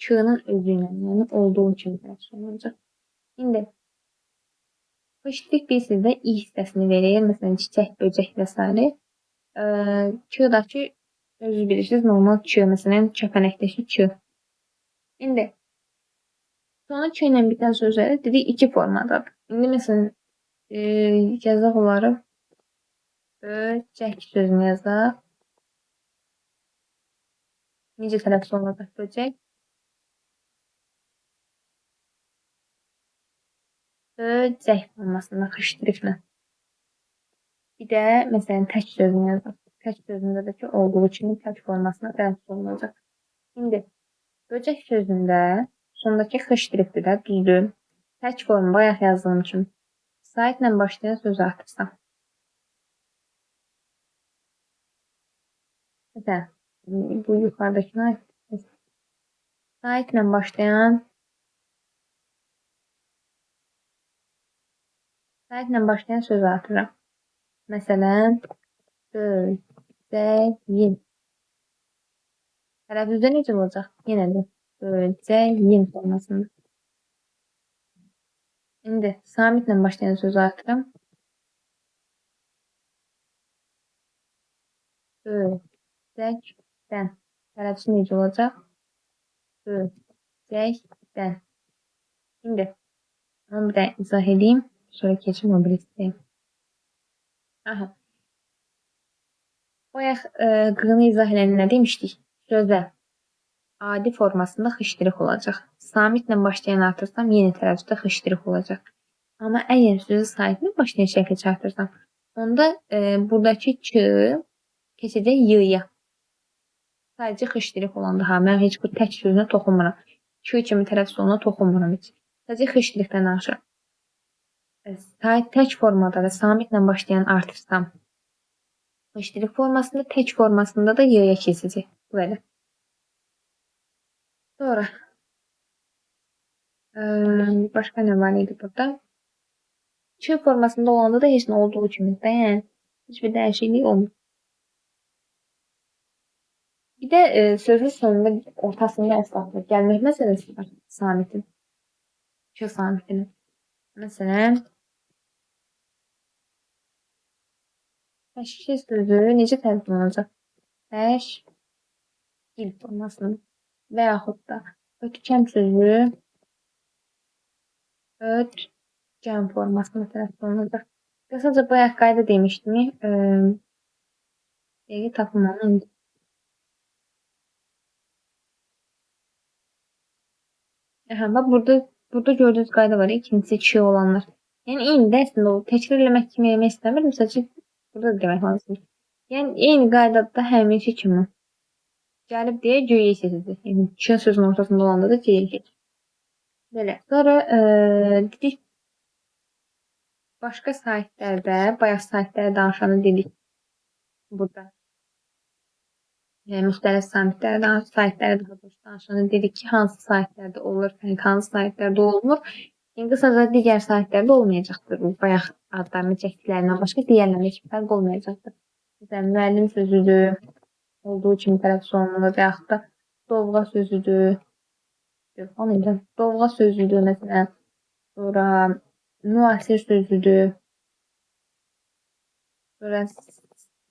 Q-nın özü ilə, yəni olduğu kimi tələffüz olunacaq. İndi x ştrix bilirsiniz də i hissəsini verir, məsələn, çiçək, böcək və s. Q-dakı özünüz bilirsiniz, normal Q, məsələn, kəpənəkdəki Q. İndi sonu Q ilə bitən sözləri dedik iki formadadır. İndi məsələn, yazaq onları. Böcək sözünü yazaq. Necə tələffüz olunacaq böcək? Böcək formasında x ştrixlə. Bir də məsələn tək sözünü yazaq. Tək sözündə də ki, olduğu kimi tək formasında tələffüz olunacaq. İndi böcək sözündə sondakı x ştrixdir də, düzdür. Tək forma bayaq yazdığım kimi saitlə başlayan sözü artırsam. Məsələn, bu yuxarıdakına aid. Saitlə başlayan sözü artırıram. Məsələn, böcəyin. Tələffüzdə necə olacaq? Yenə də böcəyin formasında. İndi samitlə başlayan sözü artırıram. Böcəkdən. Tələffüzü necə olacaq? Böcəkdən. İndi onu bir də izah edeyim. Sonra keçim o birisi. Aha. Bayaq qını izah eləyəndə nə demişdik? Sözə adi formasında x ştrix olacaq. Samitlə başlayan artırsam, yenə tələffüzdə x ştrix olacaq. Amma əgər sözə saitlə başlayan şəkli çatdırsam, onda buradakı Q keçəcək Y-ya. Sadəcə x ştrix olanda, ha, mən heç bu tək sözünə toxunmuram. Q kimi tələffüz oluna toxunmuram heç. Sadəcə x ştrixdən danışıram. Sait tək formada və samitlə başlayan artırsam, x ştrix formasında, tək formasında da Y-ya keçəcək. Belə. Sonra Başqa nə var idi burada? Ç formasında olanda da heç nə olduğu kimi də, yəni heç bir dəyişiklik olmur. Bir də sözün sonunda, ortasında əsaslı gəlmək məsələsi var samitin. Ç samitinin. Məsələn, təşkil sözü necə tələffüz olunacaq? Təşkil formasında və yaxud da ötkəm sözü ötkəm formasında tələffüz olunacaq. Qısaca bayaq qayda demişdim. Dəqiq tapım onu indi. Aha, bax burada gördüyünüz qayda var. İkincisi Ç olanlar. Yəni eyni də əslində o təkrar eləmək kimi eləmək istəmirəm. Sadəcə burada da demək lazımdır. Yəni eyni qaydada həmişə kimi gəlib deyə G-yə seçilir. Yəni Ç sözün ortasında olanda da G-yə keçir. Belə. Sonra dedik başqa saytlarda, bayaq saytlara danışanda dedik burada. Yəni müxtəlif saytlara, saytlara daha doğrusu danışanda dedik ki, hansı saytlarda olur, fərq, hansı saytlarda olmur. Yəni qısaca digər saytlarda olmayacaqdır. Bu bayaq adlarını çəkdiklərindən başqa digərlərində heç bir fərq olmayacaqdır. Məsələn, müəllim sözüdür, olduğu kimi tələffüz olunur və yaxud da dovğa sözüdür. Yox, onu dovğa sözüdür məsələn. Sonra müasir sözüdür. Sonra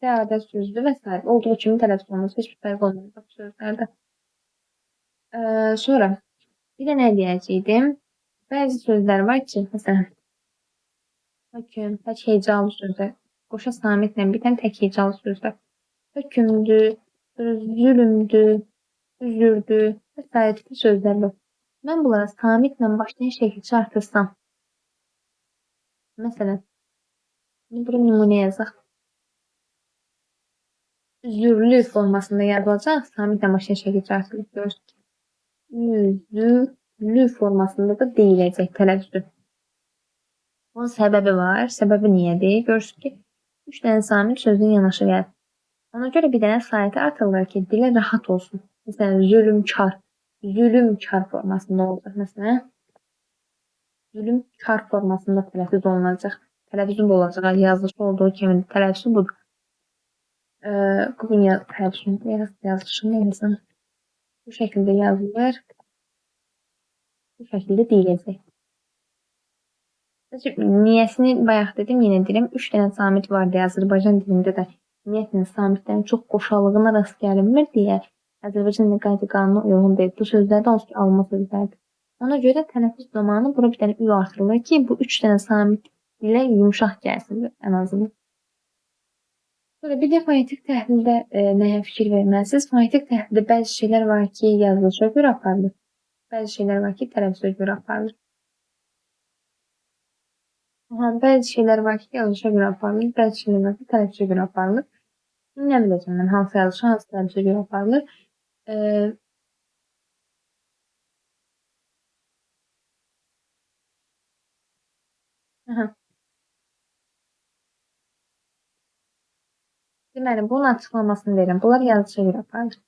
səadət sözüdür və s. Olduğu kimi tələffüz olunur. Heç bir fərq olmayacaq bu sözlərdə. Sonra bir də nə deyəcəkdim? Bəzi sözlər var ki, məsələn, hökm, tək hecalı sözlər, qoşa samitlə bitən tək hecalı sözlər. Hökmdür, zülmdür, üzürdür və s. tipli sözlər var. Mən bunlara samitlə başlayan şəkilçi artırsam, məsələn, bura nümunə yazaq. Üzürlü formasında yazılacaq, samitlə başlayan şəkilçi artırılıb görürsünüz ki, üzürlü formasında da deyiləcək tələffüzü. Bunun səbəbi var. Səbəbi niyədir? Görürsünüz ki, 3 dənə samit sözün yanaşı gəlir. Ona görə bir dənə saitə artırılır ki, dilə rahat olsun. Məsələn, zülmkar, zülmkar formasında olacaq. Məsələn, zülmkar formasında tələffüz olunacaq. Tələffüzü bu olacaq. Yazılışı olduğu kimi tələffüzü budur. Bunun tələffüzünü yazılışını yazın. Bu şəkildə yazılır. Bu şəkildə deyiləcək. Niyəsini bayaq dedim, yenə deyirəm. 3 dənə samit var deyə Azərbaycan dilində də ümumiyyətlə samitlərin çox qoşalığına rast gəlinmir deyə Azərbaycan dilində qayda qanuna uyğun deyil. Bu sözlər də onsuz ki alınma sözlərdir. Ona görə tələffüz zamanı bura bir dənə ü artırılır ki, bu 3 dənə samit dilə yumşaq gəlsin ən azından. Sonra bir də fonetik təhlildə nəyə fikir verməlisiniz? Fonetik təhlildə bəzi şeylər var ki, yazılışa görə aparılır. Bəzi şeylər var ki, tələffüzə görə aparılır. Aha, bəzi şeylər var ki, yazılışa görə aparılır. Bəzi şeylər var ki, tələffüzə görə aparılır. Nə biləcəm mən, hansı yazılışa, hansı tələffüzə görə aparılır. Aha. Deməli, bunun açıqlamasını verirəm. Bunlar yazılışa görə aparılır.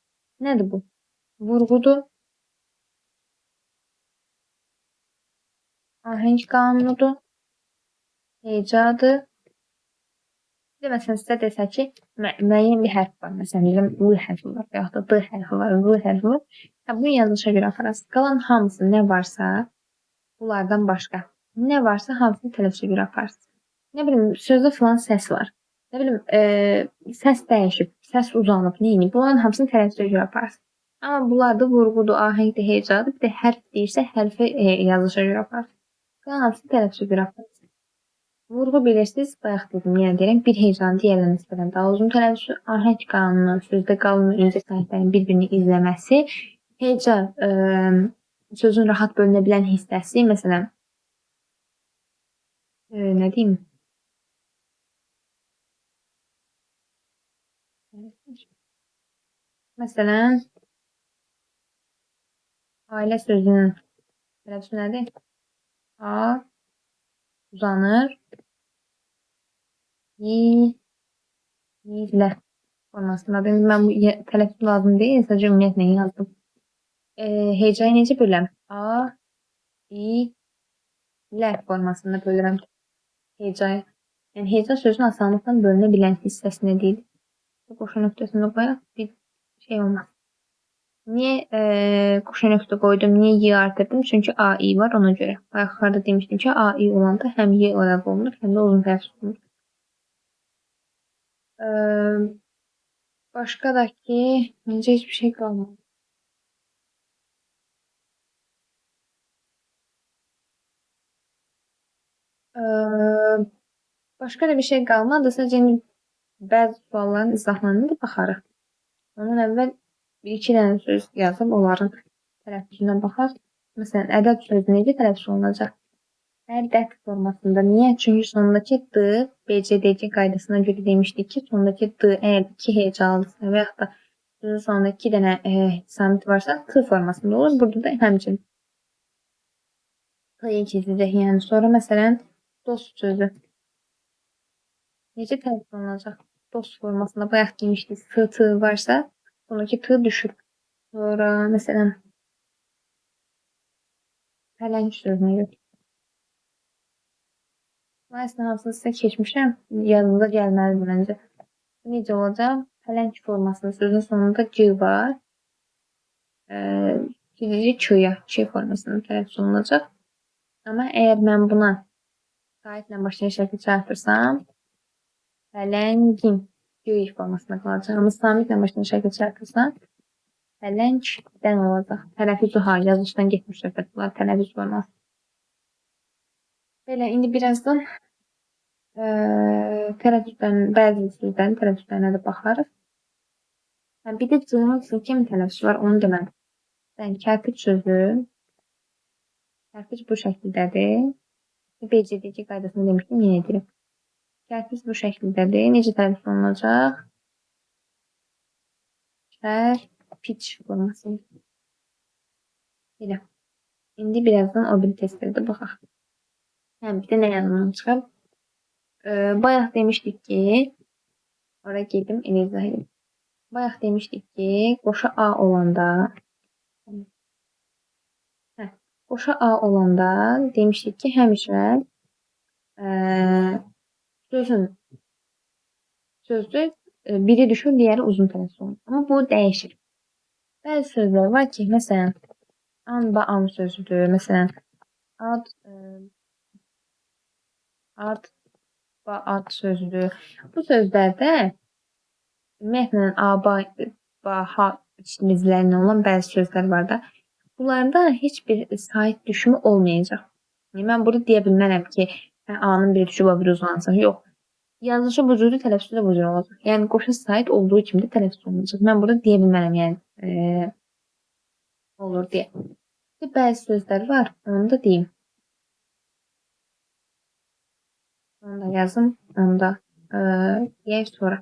Nədir bu? Vurğudur. Ahəng qanunudur. Hecadır. Bir də məsələn, sizə desə ki, müəyyən bir hərf var. Məsələn, deyirəm, L hərfi var və yaxud da D hərfi var, V hərfi var. Hə, bunu yazılışa görə apararsınız. Qalan hamısı nə varsa, bunlardan başqa nə varsa hamısını tələffüzə görə aparırsınız. Nə bilim, sözdə filan səs var. Nə bilim, səs dəyişib, səs uzanıb, neyini? Bunların hamısını tələffüzə görə aparırsınız. Amma bunlar da vurğudur, ahəngdir, hecadır. Bir də hərf deyirsə, hərfi yazılışa görə aparırsınız. Qalan hamısını tələffüzə görə aparırsınız. Vurğu bilirsiniz, bayaq dedim, yenə deyirəm, bir hecanın digərinə nisbətən daha uzun tələffüzü, ahəng qanunu, sözdə qalın və incə saitlərin bir-birini izləməsi, heca, sözün rahat bölünə bilən hissəsi, məsələn, nə deyim? Məsələn, ailə sözünün tələffüzü nədir? A uzanır, i, ilə formasındadır. İndi mən bu tələffüz lazım deyil, sadəcə ümumiyyətlə yazdım. Hecayı necə böləm? A, i, lə formasında bölürəm hecayı. Yəni, heca sözün asanlıqla bölünə bilən hissəsinə deyilir. Qoşa nöqtəsini qoyaq, bir şey olmaz. Niyə qoşa nöqtə qoydum, niyə y artırdım? Çünki A, I var ona görə. Bayaq yuxarıda demişdim ki, A, I olanda həm y əlavə olunur, həm də uzun tələffüz olunur. Başqa da ki, məncə heç bir şey qalmadı. Başqa da bir şey qalmadı. Sadəcə indi bəzi sualların izahlarına da baxarıq. Ondan əvvəl bir-iki dənə söz yazıb onların tələffüzünə baxaq. Məsələn, ədəd sözü necə tələffüz olunacaq? Ədəd formasında. Niyə? Çünki sondakı D, B, C, D, C qaydasına görə demişdik ki, sondakı D əgər 2 hecalıdırsa və yaxud da sözün sonunda 2 dənə samit varsa, T formasında olur. Burada da həmçinin T-yə keçəcək. Yəni, sonra məsələn, dost sözü necə tələffüz olunacaq? Dost formasında bayaq demişdik, S, T varsa, sondakı T düşür. Sonra məsələn, pələng sözünə görə. Əslində, hansını sizə keçmişəm, yadınıza gəlməlidir məncə. Necə olacaq? Pələng formasında sözün sonunda C var. Keçəcək Ç-ya, Ç formasında tələffüz olunacaq. Amma əgər mən buna saitlə başlayan şəkil çarpırsam, pələngin G formasında qalacaq. Amma samitlə başlayan şəkil çarpırsam, pələngdən olacaq. Tələffüzü ha, yazışdan getmiş söhbət bunlar, tələffüz forması. Belə, indi birazdan tələffüzlərin, bəzi sözlərin tələffüzlərinə də baxarıq. Bir də C-nin C kimi tələffüzü var, onu demədim. Yəni, kərpic sözü, kərpic bu şəkildədir. B, C, D, C qaydasını demişdim, yenə deyirəm. Kərpic bu şəkildədir. Necə tələffüz olunacaq? Kərpic formasında. Belə. İndi birazdan o biri testlərə də baxaq. Bir də nə yadımdan çıxıb? Bayaq demişdik ki, ora gedim, elə izah edim. Bayaq demişdik ki, qoşa A olanda, qoşa A olanda demişdik ki, həmişə sözü biri düşür, digəri uzun tələffüz olunur. Amma bu dəyişir. Bəzi sözlər var ki, məsələn, an ba an sözüdür. Məsələn, ad, ad, ba, ad sözüdür. Bu sözlərdə ümumiyyətlə, a, ba, ba, ha içmizlərlə olan bəzi sözlər var da. Bunlarda heç bir sait düşümü olmayacaq. Yəni, mən burada deyə bilmərəm ki, A-nın biri düşüb, o biri uzanacaq. Yox. Yazılışı bu cürdür, tələffüzü də bu cür olacaq. Yəni, qoşa sait olduğu kimi də tələffüz olunacaq. Mən burada deyə bilmərəm, yəni, olur deyə. Bəzi sözlər var, onu da deyim. Onu da yazım, onu da deyək sonra.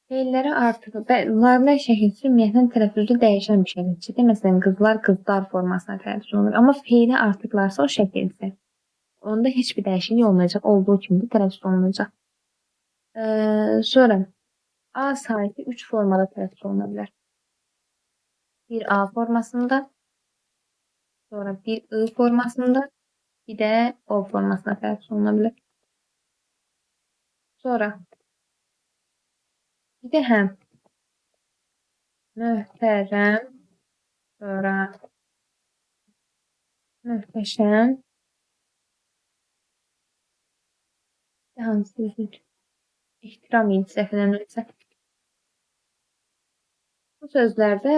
Feillərə artıq, larlər şəkilçisi ümumiyyətlə tələffüzdə dəyişən bir şəkilçidir. Məsələn, qızlar, qızlar formasına tələffüz olunur. Amma feilə artıqlarsa o şəkilçi. Onda heç bir dəyişiklik olmayacaq. Olduğu kimi də tələffüz olunacaq. Sonra A saiti 3 formada tələffüz oluna bilər. Bir A formasında, sonra bir I formasında, bir də O formasında tələffüz oluna bilər. Sonra bir də həm möhtərəm, sonra möhtəşəm, hansı sözüdür? İhtiram idi, səhv eləmirəmsə. Bu sözlərdə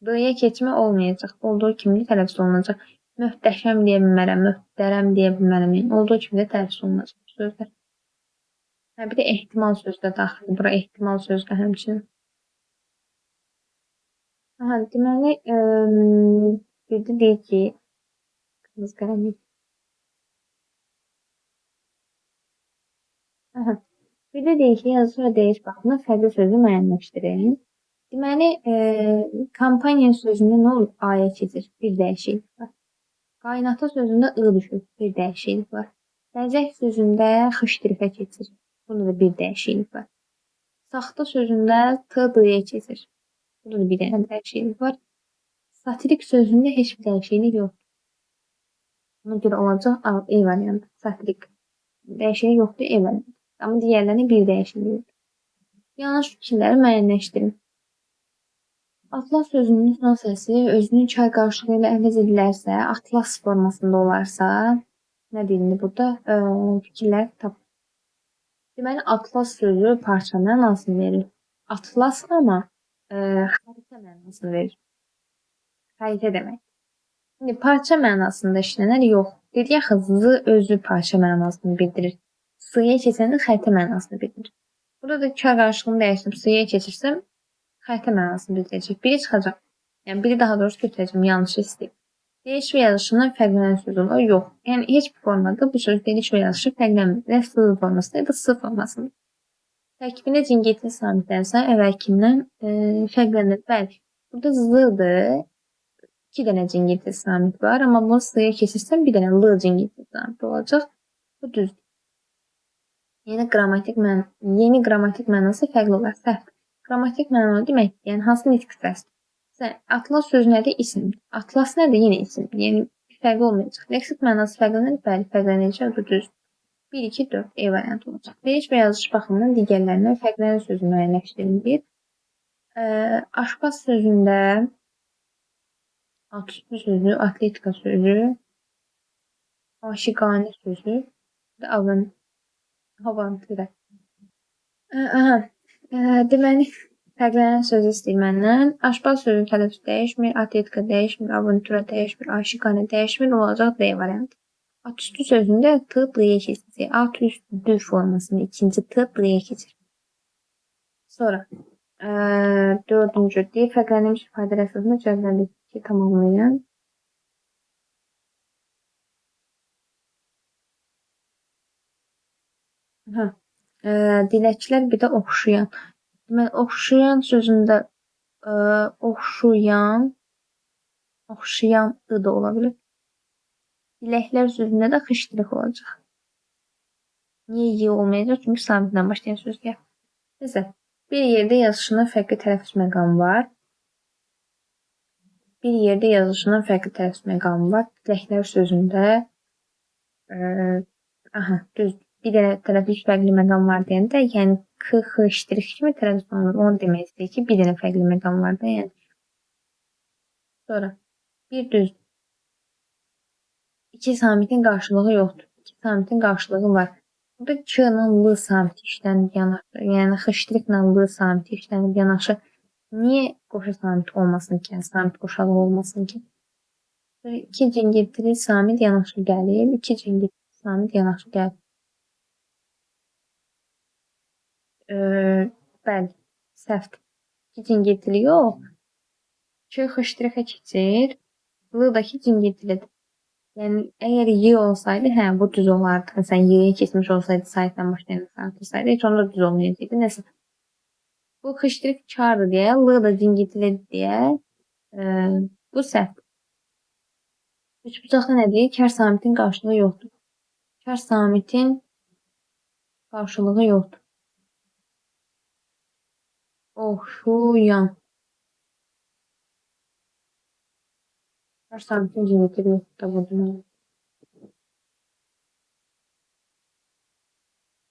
D-yə keçmə olmayacaq. Olduğu kimi də tələffüz olunacaq. Möhtəşəm deyə bilmərəm, möhtərəm deyə bilmərəm. Yəni, olduğu kimi də tələffüz olunacaq bu sözlər. Bir də ehtimal sözü də daxildir. Bura ehtimal sözü də həmçinin. Aha, deməli, bir də deyir ki, qırmızı qələmlə. Aha. Bir də deyir ki, yazı və deyiş baxımından fərqli sözü müəyyənləşdirin. Deməli, kampaniya sözündə nə olur? A-ya keçir. Bir dəyişiklik var. Qaynata sözündə I düşür. Bir dəyişiklik var. Bəzək sözündə X ştrifə keçir. Burada da bir dəyişiklik var. Saxta sözündə T D-yə keçir. Burada da bir dənə dəyişiklik var. Satirik sözündə heç bir dəyişiklik yoxdur. Buna görə olacaq A, E variantı. Satirik. Dəyişiklik yoxdur, E variantı. Amma digərlərində bir dəyişiklik yoxdur. Yanlış fikirləri müəyyənləşdirin. Atlas sözünün son səsi özünün kar qarşılığı ilə əvəz edilərsə, atlas formasında olarsa, nə deyilir burada? Fikirlər tap. Deməli, atlas sözü parça mənasını verir. Atlas amma xəritə mənasını verir. Xəritə demək. İndi parça mənasında işlənər? Yox. Dedik axı, z özü parça mənasını bildirir. S-yə keçəndə xəritə mənasını bildirir. Burada da kar qarşılığını dəyişdirib S-yə keçirsəm, xəritə mənasını bildirəcək. Biri çıxacaq. Yəni, biri daha doğrusu götürəcəm. Yanlış istəyib. Deyiş və yazışından fərqlənən söz olar? Yox. Yəni, heç bir formada bu söz deyiş və yazışı fərqlənmir. Nə S formasında, ya da S formasında. Tərkibində cingilti samitlərin sayı əvvəlkindən fərqlənir. Bəli, burada Z-dır. 2 dənə cingilti samit var. Amma bunu S-yə keçirsəm bir dənə L cingilti samit olacaq. Bu düzdür. Yeni qrammatik mənası fərqli olar. Səhv. Qrammatik məna deməkdir. Yəni, hansı nitq səsdir? Məsələn, atlas sözü nədir? İsim. Atlas nədir? Yenə isimdir. Yəni, fərqi olmayacaq. Leksik mənası fərqlənir? Bəli, fərqlənəcək. Bu düzdür. 1, 2, 4 E variantı olacaq. Deyiş və yazış baxımından digərlərindən fərqlənən sözü müəyyənləşdirin. Aşpaz sözündə at üstü sözü, atletika sözü, aşiqane sözü, avantura. Aha, deməli, fərqlənən sözü istəyir məndən. Aşpaz sözü tələffüz dəyişmir, atletika dəyişmir, avantura dəyişmir, aşiqane dəyişmir, olacaq D variantı. At üstü sözündə T D-yə keçəcək. At üstü D formasında ikinci T D-yə keçir. Sonra, dördüncü D fərqlənmiş ifadələr əsasında cədvəldəki tamamlayın. Aha, diləkçilər bir də oxşayan. Deməli, oxşayan sözündə oxşayan, oxşayan I da ola bilir. Diləklər sözündə də xışdırıq olacaq. Niyə Y olmayacaq? Çünki samitlə başlayan söz gəlir. Nəsə, bir yerdə yazışından fərqli tələffüz məqamı var. Bir yerdə yazışından fərqli tələffüz məqamı var. Diləklər sözündə aha, düz, bir dənə tələffüz fərqli məqam var deyəndə, yəni K, X, ştrix kimi tələffüz olunur. Onu demək istəyir ki, bir dənə fərqli məqam var da, yəni. Sonra, bir düz. İki samitin qarşılığı yoxdur. İki samitin qarşılığı var. Burada K ilə L samiti işlənib yanaşı, yəni X ştrixlə L samiti işlənib yanaşı. Niyə qoşa samit olmasın ki, yəni samit qoşalığı olmasın ki? İki cingiltili samit yanaşı gəlir, iki cingiltili samit yanaşı gəlir. Bəli, səhvdir. İki cingiltili yox. K X ştrixə keçir, L da ki cingiltilidir. Yəni, əgər Y olsaydı, hə, bu düz olardı. Məsələn, Y-yə keçmiş olsaydı, saytdan başlayan samit olsaydı, heç onda düz olmayacaqdı. Nəsə, bu X ştrix kardır deyə, L da cingiltilidir deyə, bu səhvdir. Üçbucaqda nə deyir? Kar samitin qarşılığı yoxdur. Kar samitin qarşılığı yoxdur. Oxşayan. Kar samitin cingiltili yoxdur da burada.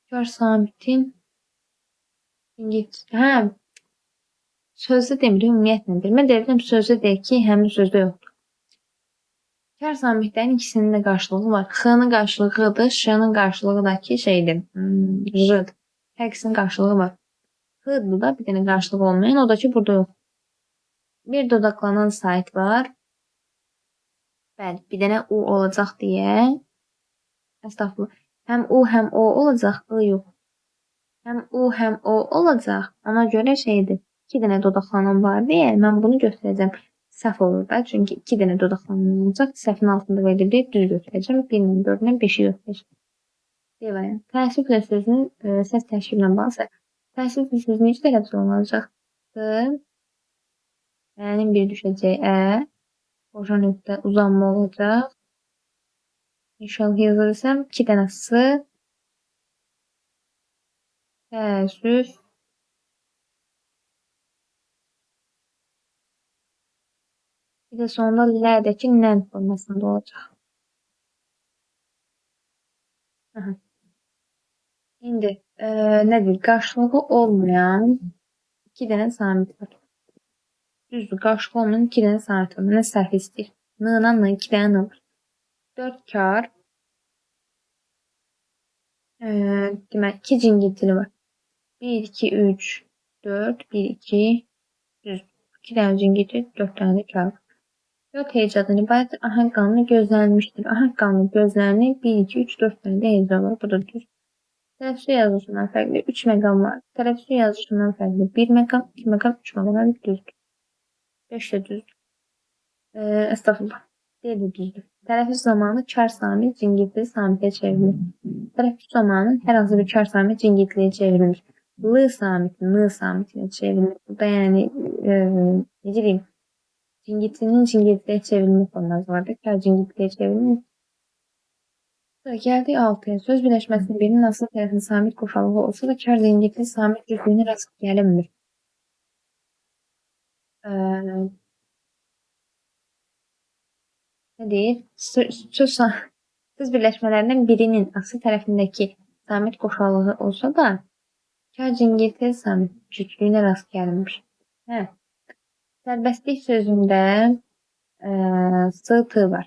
Kar samitin cingiltili. Hə, sözdə demir, ümumiyyətlə deyir. Mən deyirəm, sözdə deyir ki, həmin sözdə yoxdur. Kar samitlərin ikisinin də qarşılığı var. X-nın qarşılığı Q-dır, Ş-nın qarşılığı da ki, şeydir, J-dır. Hər ikisinin qarşılığı var. H-dır da bir dənə qarşılığı olmayan, o da ki, burada yox. Bir dodaqlanan sayt var. Bəli, bir dənə U olacaq deyə. Əstəğfurullah. Həm U, həm O olacaq, I yox. Həm U, həm O olacaq. Ona görə şeydir, iki dənə dodaqlanan var deyə mən bunu götürəcəm. Səhv olur da, çünki iki dənə dodaqlanan olacaq. Səhvin altında verilib, düz götürəcəm. 1 ilə 4 ilə 5-i götürəcəm. D variantı. Təəssüflə sözünün səs tərkibinə bağlı səhv. Təəssüflə sözü necə tələffüz olunacaq? T, Ənin bir düşəcək Ə, qoşa nöqtə uzanma olacaq. İnşallah yaza bilsəm. 2 dənə S, təəssüf. Bir də sonunda L-dəki nən formasında olacaq. Aha. İndi nə deyir? Qarşılığı olmayan 2 dənə samit var. Düzdür, qarşılığı olmayan 2 dənə samit var. Mənə səhv istəyir. N-la N, 2 dənə N var. 4 kar. Deməli, 2 cingiltili var. 1, 2, 3, 4, 1, 2, düzdür. 2 dənə cingiltili, 4 dənə də kar var. 4 hecadan ibarətdir. Ahəng qanunu gözlənilmişdir. Ahəng qanunu gözlənilir. 1, 2, 3, 4 dənə də heca var. Bu da düz. Tələffüz yazılışından fərqli 3 məqam var. Tələffüz yazılışından fərqli 1 məqam, 2 məqam, 3 məqam düzdür. 5 də düzdür. Estağfurullah. D də düzdür. Tələffüz zamanı kar samit cingiltili samitə çevrilir. Tələffüz zamanı hər hansı bir kar samit cingiltiliyə çevrilir. L samiti N samitinə çevrilir. Burada yəni necə deyim? Cingiltilinin cingiltiliyə çevrilmə forması vardır. Kar cingiltiliyə çevrilir. Sonra gəldik 6-ya. Söz birləşməsinin birinin asılı tərəfinin samit qoşalığı olsa da kar cingiltili samit cütlüyünə rast gəlinmir. Nə deyir? Söz birləşmələrindən birinin asılı tərəfindəki samit qoşalığı olsa da kar cingiltili samit cütlüyünə rast gəlinmir. Hə. Sərbəstlik sözündə S, T var.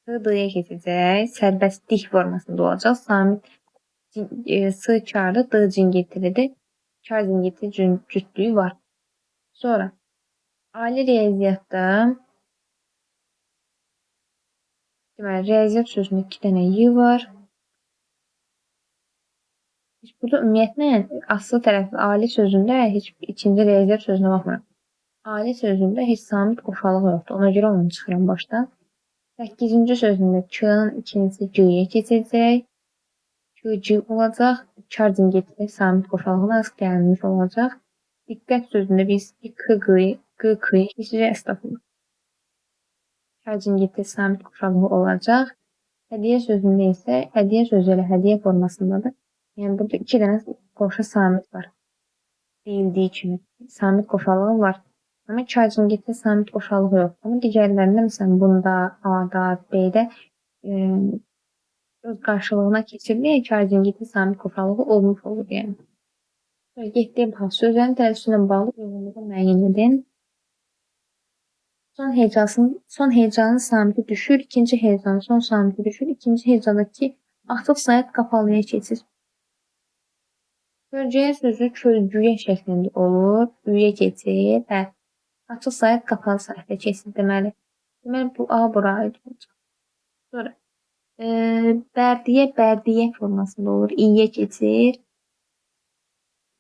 T, D-yə keçəcək. Sərbəstlik formasında olacaq. Samit S karlı, D cingiltilidir. Kar cingiltili cütlüyü var. Sonra ali riyaziyyatda deməli, riyaziyyat sözündə 2 dənə Y var. Heç burada ümumiyyətlə asılı tərəfi ali sözündə heç ikinci riyaziyyat sözünə baxmıram. Ali sözündə heç samit qoşalığı yoxdur. Ona görə onu çıxıram başdan. 8-ci sözündə K-nın ikincisi G-yə keçəcək. K, G olacaq. Kar cingiltili samit qoşalığına rast gəlinmiş olacaq. Diqqət sözündə biz K, G, G, K-yə keçəcək. Əstəğfurullah. Kar cingiltili samit qoşalığı olacaq. Hədiyyə sözündə isə hədiyyə sözü elə hədiyyə formasındadır. Yəni burada 2 dənə qoşa samit var. Deyildiyi kimi samit qoşalığı var. Amma kar cingiltili samit qoşalığı yoxdur. Amma digərlərində məsələn bunda, A-da, B-də öz qarşılığına keçirilir. Kar cingiltili samit qoşalığı olmuş olur yəni. Sonra getdik baxaq. Sözlərin tələffüzü ilə bağlı uyğunluğu müəyyən edin. Son hecanın samiti düşür, ikinci hecanın son samiti düşür, ikinci hecadakı açıq sayət qapalıya keçir. Kölgəyə sözü kölgüyə şəklində olur, üyə keçir. Hə, açıq sayət qapalı sayətə keçir deməli. Deməli, bu A bura aid olacaq. Sonra bərdiyə bərdiyə formasında olur, İyə keçir.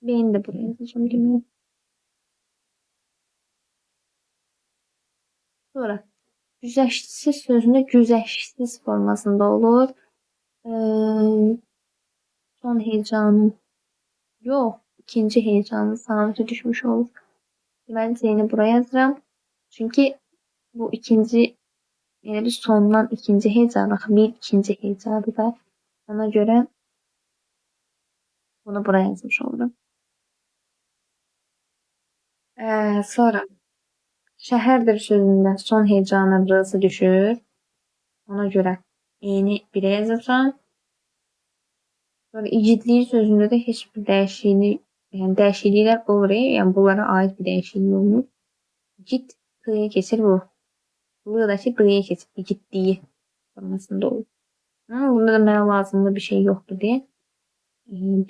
B-ni də buraya yazacağım deməli. Sonra güzəştsiz sözündə güzəştsiz formasında olur. Son hecanın yox, ikinci hecanın samiti düşmüş olur. Deməli, C-ni buraya yazıram. Çünki bu ikinci, yəni bir sondan ikinci hecadır. Axı bir ikinci hecadır da. Ona görə bunu buraya yazmış olurum. Sonra şəhərdir sözündə son hecanın R-sı düşür. Ona görə E-ni 1-ə yazacağam. Sonra igidlik sözündə də heç bir dəyişiklik, yəni dəyişikliklər olur, yəni bunlara aid bir dəyişiklik olmur. İgid T-yə keçir bu. L-dakı D-yə keçir. İgidliyi formasında olur. Amma bunda da mənə lazımlı bir şey yoxdur deyə.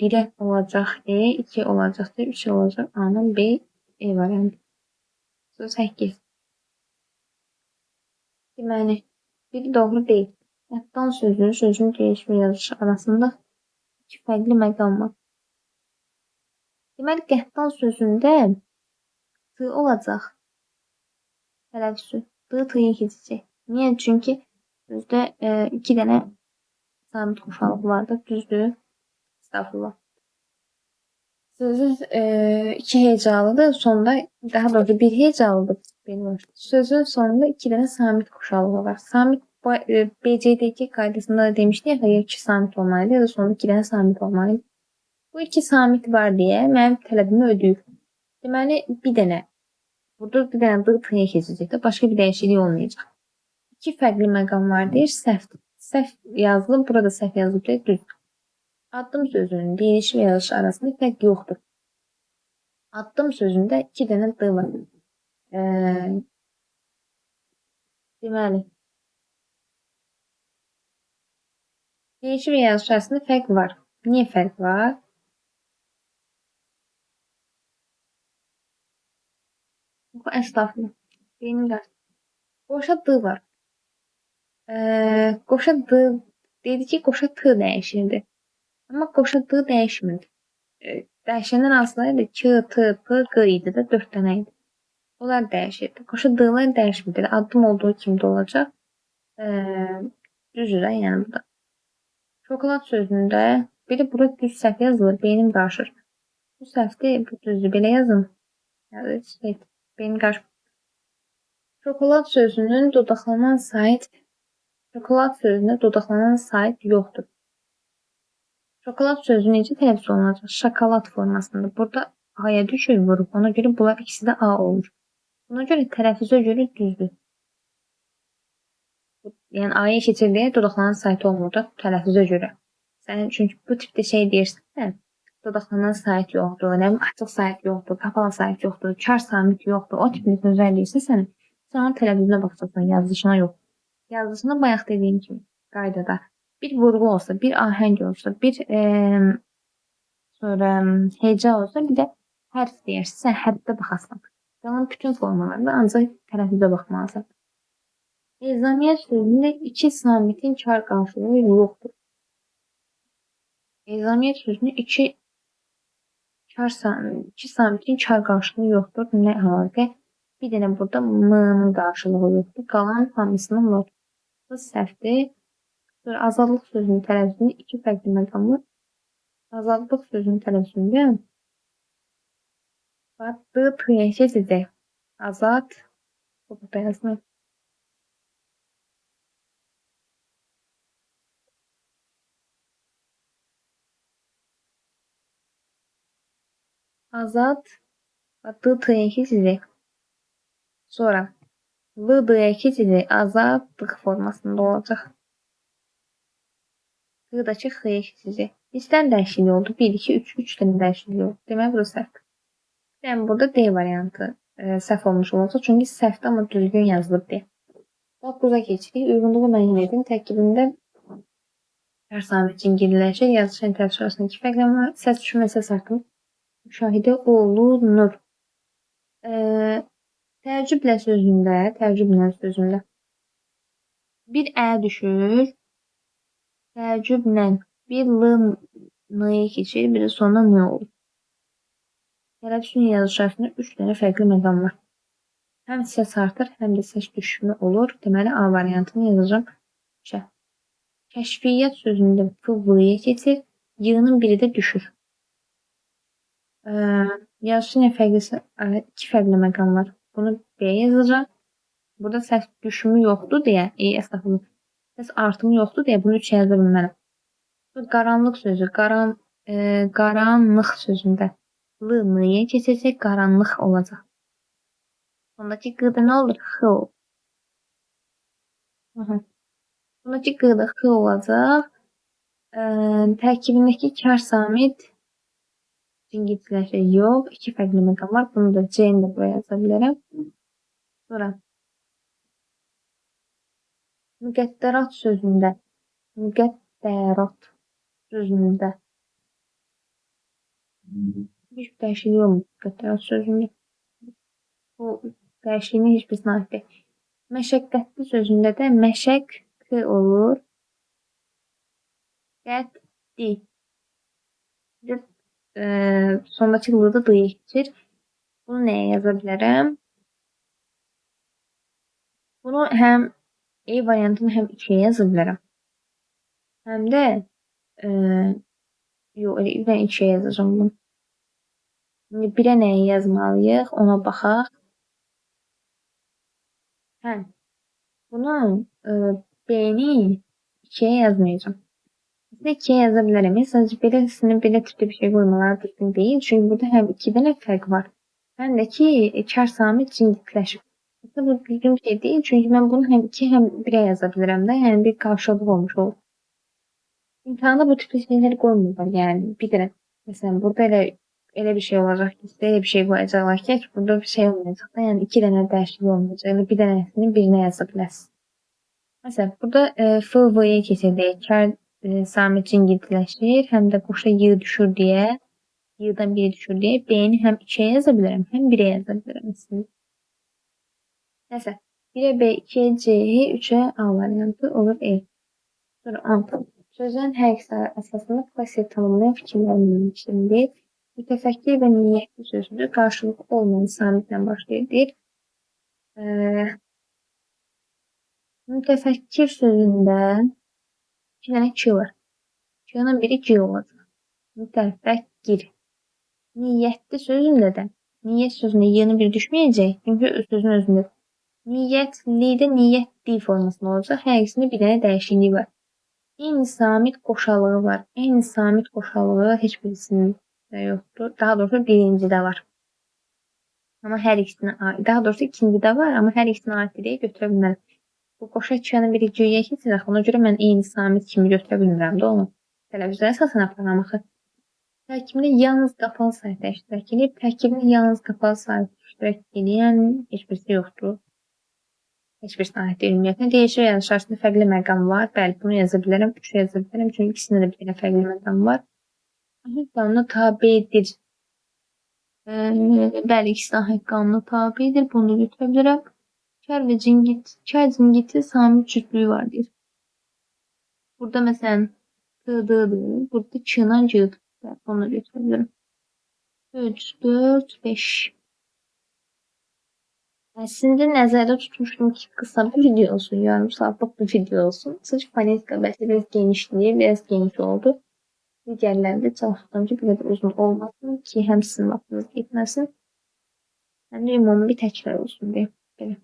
1-ə olacaq E, 2 olacaq D, 3 olacaq A-nın B, E variantı. 8. Deməli, biri doğru deyil. Qəttan sözünün sözün gediş və yazılışı arasında iki fərqli məqam var. Deməli, qəttan sözündə T olacaq. Tələffüzü. D T-yə keçəcək. Niyə? Çünki sözdə 2 dənə samit qoşalığı vardır. Düzdür? Estağfurullah. Sözün 2 hecalıdır. Sonda, daha doğrusu 1 hecalıdır. Benim sözün sonunda 2 dənə samit qoşalığı var. Samit BCD2 qaydasında da demişdik ya, 2 samit olmalıdır ya da sonunda 2 dənə samit olmalıdır. Bu 2 samit var deyə mənim tələbimi ödəyir. Deməli, bir dənə Burada bir dənə D T-yə keçəcək də, başqa bir dəyişiklik olmayacaq. İki fərqli məqam var deyir, səhvdir. Səhv yazılıb, burada səhv yazılıb deyir, düz. Addım sözünün deyilişi və yazılışı arasında fərq yoxdur. Addım sözündə iki dənə D var. Deməli, deyilişi və yazılışı arasında fərq var. Niyə fərq var? Əstağfurullah. Beynim qarışdı. Qoşa D var. Qoşa D dedi ki, qoşa T dəyişirdi. Amma qoşa D dəyişmirdi. Dəyişənlər hansılar idi? K, T, P, Q idi də, 4 dənə idi. Onlar dəyişirdi. Qoşa D-lar dəyişmirdi. Addım olduğu kimi də olacaq. Düzdür də, yəni bu da. Şokolad sözündə bir də burada düz səhv yazılır, beynim qarışır. Bu səhvdir, bu düzdür. Belə yazın. Yəni, beynim qarışır. Şokolad sözünün dodaqlanan sait, şokolad sözündə dodaqlanan sait yoxdur. Şokolad sözü necə tələffüz olunacaq? Şokolad formasında. Burada A-ya düşür vurub. Ona görə bunlar ikisi də A olur. Buna görə tələffüzə görə düzdür. Yəni A-ya keçir deyə dodaqlanan sait olmur da tələffüzə görə. Sən çünki bu tipdə şey deyirsən də, dodaqlanan sait yoxdur, nə bilim açıq sait yoxdur, qapalı sait yoxdur, kar samit yoxdur. O tipli sözlər deyirsə sən onun tələffüzünə baxacaqsan, yazılışına yox. Yazılışına bayaq dediyim kimi qaydada bir vurğu olsa, bir ahəng olsa, bir sonra heca olsa, bir də hərf deyərsə, sən hərfdə baxasan. Qalan bütün formalarda ancaq tələffüzə baxmalısan. Ezamiyyət sözündə iki samitin kar qarşılığı yoxdur. Ezamiyyət sözündə iki samitin kar qarşılığı yoxdur. Nə əlaqə? Bir dənə burada M-nın qarşılığı yoxdur. Qalan hamısının var. Bu səhvdir. Sonra azadlıq sözünün tələffüzündə iki fərqli məqam var. Azadlıq sözünün tələffüzündə var. D, T-yə keçəcək. Azad. Bu burada yazılır. Azad. D, T-yə keçəcək. Sonra L, D-yə keçəcək. Azadlıq formasında olacaq. Q-dakı X-yə keçəcək. Neçə dəyişiklik oldu? 1, 2, 3. 3 dənə dəyişiklik oldu. Deməli, bu da səhvdir. Yəni, burada D variantı səhv olmuş olacaq. Çünki səhvdir, amma düzgün yazılıb deyə. 9-a keçirik. Uyğunluğu müəyyən edin. Tərkibində hər samit cingirləşir. Yazışın tələffüzü arasında iki fərqlənmə var. Səs düşmə, səs artımı müşahidə olunur. Təəccüblə sözündə, bir ə düşür. Təəccüblə bir L N-yə keçir, bir də sonda N olur. Tələffüzün yazılışı arasında 3 dənə fərqli məqam var. Həm səs artır, həm də səs düşmə olur. Deməli, A variantını yazacağım. 3-ə. Kəşfiyyat sözündə F, V-yə keçir. Y-nın biri də düşür. Yazışın fərqlisi, iki fərqli məqam var. Bunu B yazacağım. Burada səs düşümü yoxdur deyə, əstəğfurullah. Səs artımı yoxdur deyə bunu 3-ə yaza bilmərəm. Bu qaranlıq sözü, qaranlıq sözündə L, N-yə keçəcək, qaranlıq olacaq. Sondakı Q-da nə olur? X olur. Sondakı Q-da X olacaq. Tərkibindəki kar samit cingiltiləşir yox. İki fərqli məqam var. Bunu da C-ni də buraya yaza bilərəm. Sonra müqəddərat sözündə, müqəddərat sözündə heç bir dəyişiklik olmur müqəddərat sözündə. Bu dəyişikliyin heç birisinə aid deyil. Məşəqqətli sözündə də məşəq K olur. Qəddi. Sondakı L-da D-yə keçir. Bunu nəyə yaza bilərəm? Bunu həm E variantını həm 2-yə yaza bilərəm. Həm də yox, elə bir dənə 2-yə yazacağam bunu. İndi 1-ə nəyə yazmalıyıq? Ona baxaq. Hə, bunun B-ni 2-yə yazmayacağam. Əslində 2-yə yaza bilərəm. Sadəcə beləsini belə tipdə bir şey qoymaları düzgün deyil. Çünki burada həm 2 dənə fərq var. Həm də ki, kar samit cingitləşib. Aslında bu düzgün bir şey deyil. Çünki mən bunu həm 2, həm 1-ə yaza bilərəm də. Yəni bir qarşılıq olmuş olur. İmtahanda bu tipli şeyləri qoymurlar. Yəni bir dənə, məsələn, burada elə bir şey olacaq ki, sizə elə bir şey qoyacaqlar ki, heç burada bir şey olmayacaq da. Yəni 2 dənə dəyişiklik olmayacaq. Yəni bir dənəsini birinə yaza bilərsiniz. Məsələn, burada F, V-yə keçirdik. Kar samit cingiltiləşir, həm də qoşa Y düşür deyə, Y-dan biri düşür deyə B-ni həm 2-yə yaza bilərəm, həm 1-ə yaza bilərəm əslində. Nəsə, 1-ə B, 2-yə C, 3-ə A variantı olur E. Sonra 10. Sözlərin hər ikisi əsasında klassik tanımlayan fikirlər müəyyənləşdirilir. Mütəfəkkir və niyyətli sözüdür. Qarşılıqlı olmayan samitlə başlayır deyir. Mütəfəkkir sözündə 2 dənə Q var. Q-nın biri G olacaq. Mütəfəkkir. Niyyətli sözündə də niyyət sözündə Y-nın biri düşməyəcək. Çünki sözün özündə. Niyyətli də niyyətli formasında olacaq. Hər ikisində bir dənə dəyişiklik var. Eyni samit qoşalığı var. Eyni samit qoşalığı heç birisində yoxdur. Daha doğrusu birincidə var. Amma hər ikisinə aid. Daha doğrusu ikincidə var, amma hər ikisinə aid deyə götürə bilmərəm. Bu qoşa Q-nın biri G-yə keçir. Ona görə mən eyni samit kimi götürə bilmirəm də onu. Tələffüzə əsasən aparıram axı. Tərkibində yalnız qapalı saytda iştirak edir. Tərkibində yalnız qapalı saytda iştirak edən heç birisi yoxdur. Heç birisinə aid deyil ümumiyyətlə. Deyişi və yazış arasında fərqli məqam var. Bəli, bunu yaza bilərəm. 3 yaza bilərəm. Çünki ikisində də bir dənə fərqli məqam var. Ahəng qanuna tabedir. Bəli, ikisi də ahəng qanuna tabedir. Bunu da götürə bilərəm. Kar və cingit, kar cingiti samit cütlüyü var deyir. Burada məsələn T, D-dir. Burada Ç-la G-dir. Bunu da götürə bilərəm. 3, 4, 5. Əslində nəzərdə tutmuşdum ki, qısa bir video olsun, yarım saatlıq bir video olsun. Sırf fonetika bəlkə biraz genişliyi, biraz geniş oldu. Digərlərində çalışdım ki, bu qədər uzun olmasın ki, həm sizin vaxtınız getməsin, həm də ümumi bir təkrar olsun deyə. Belə.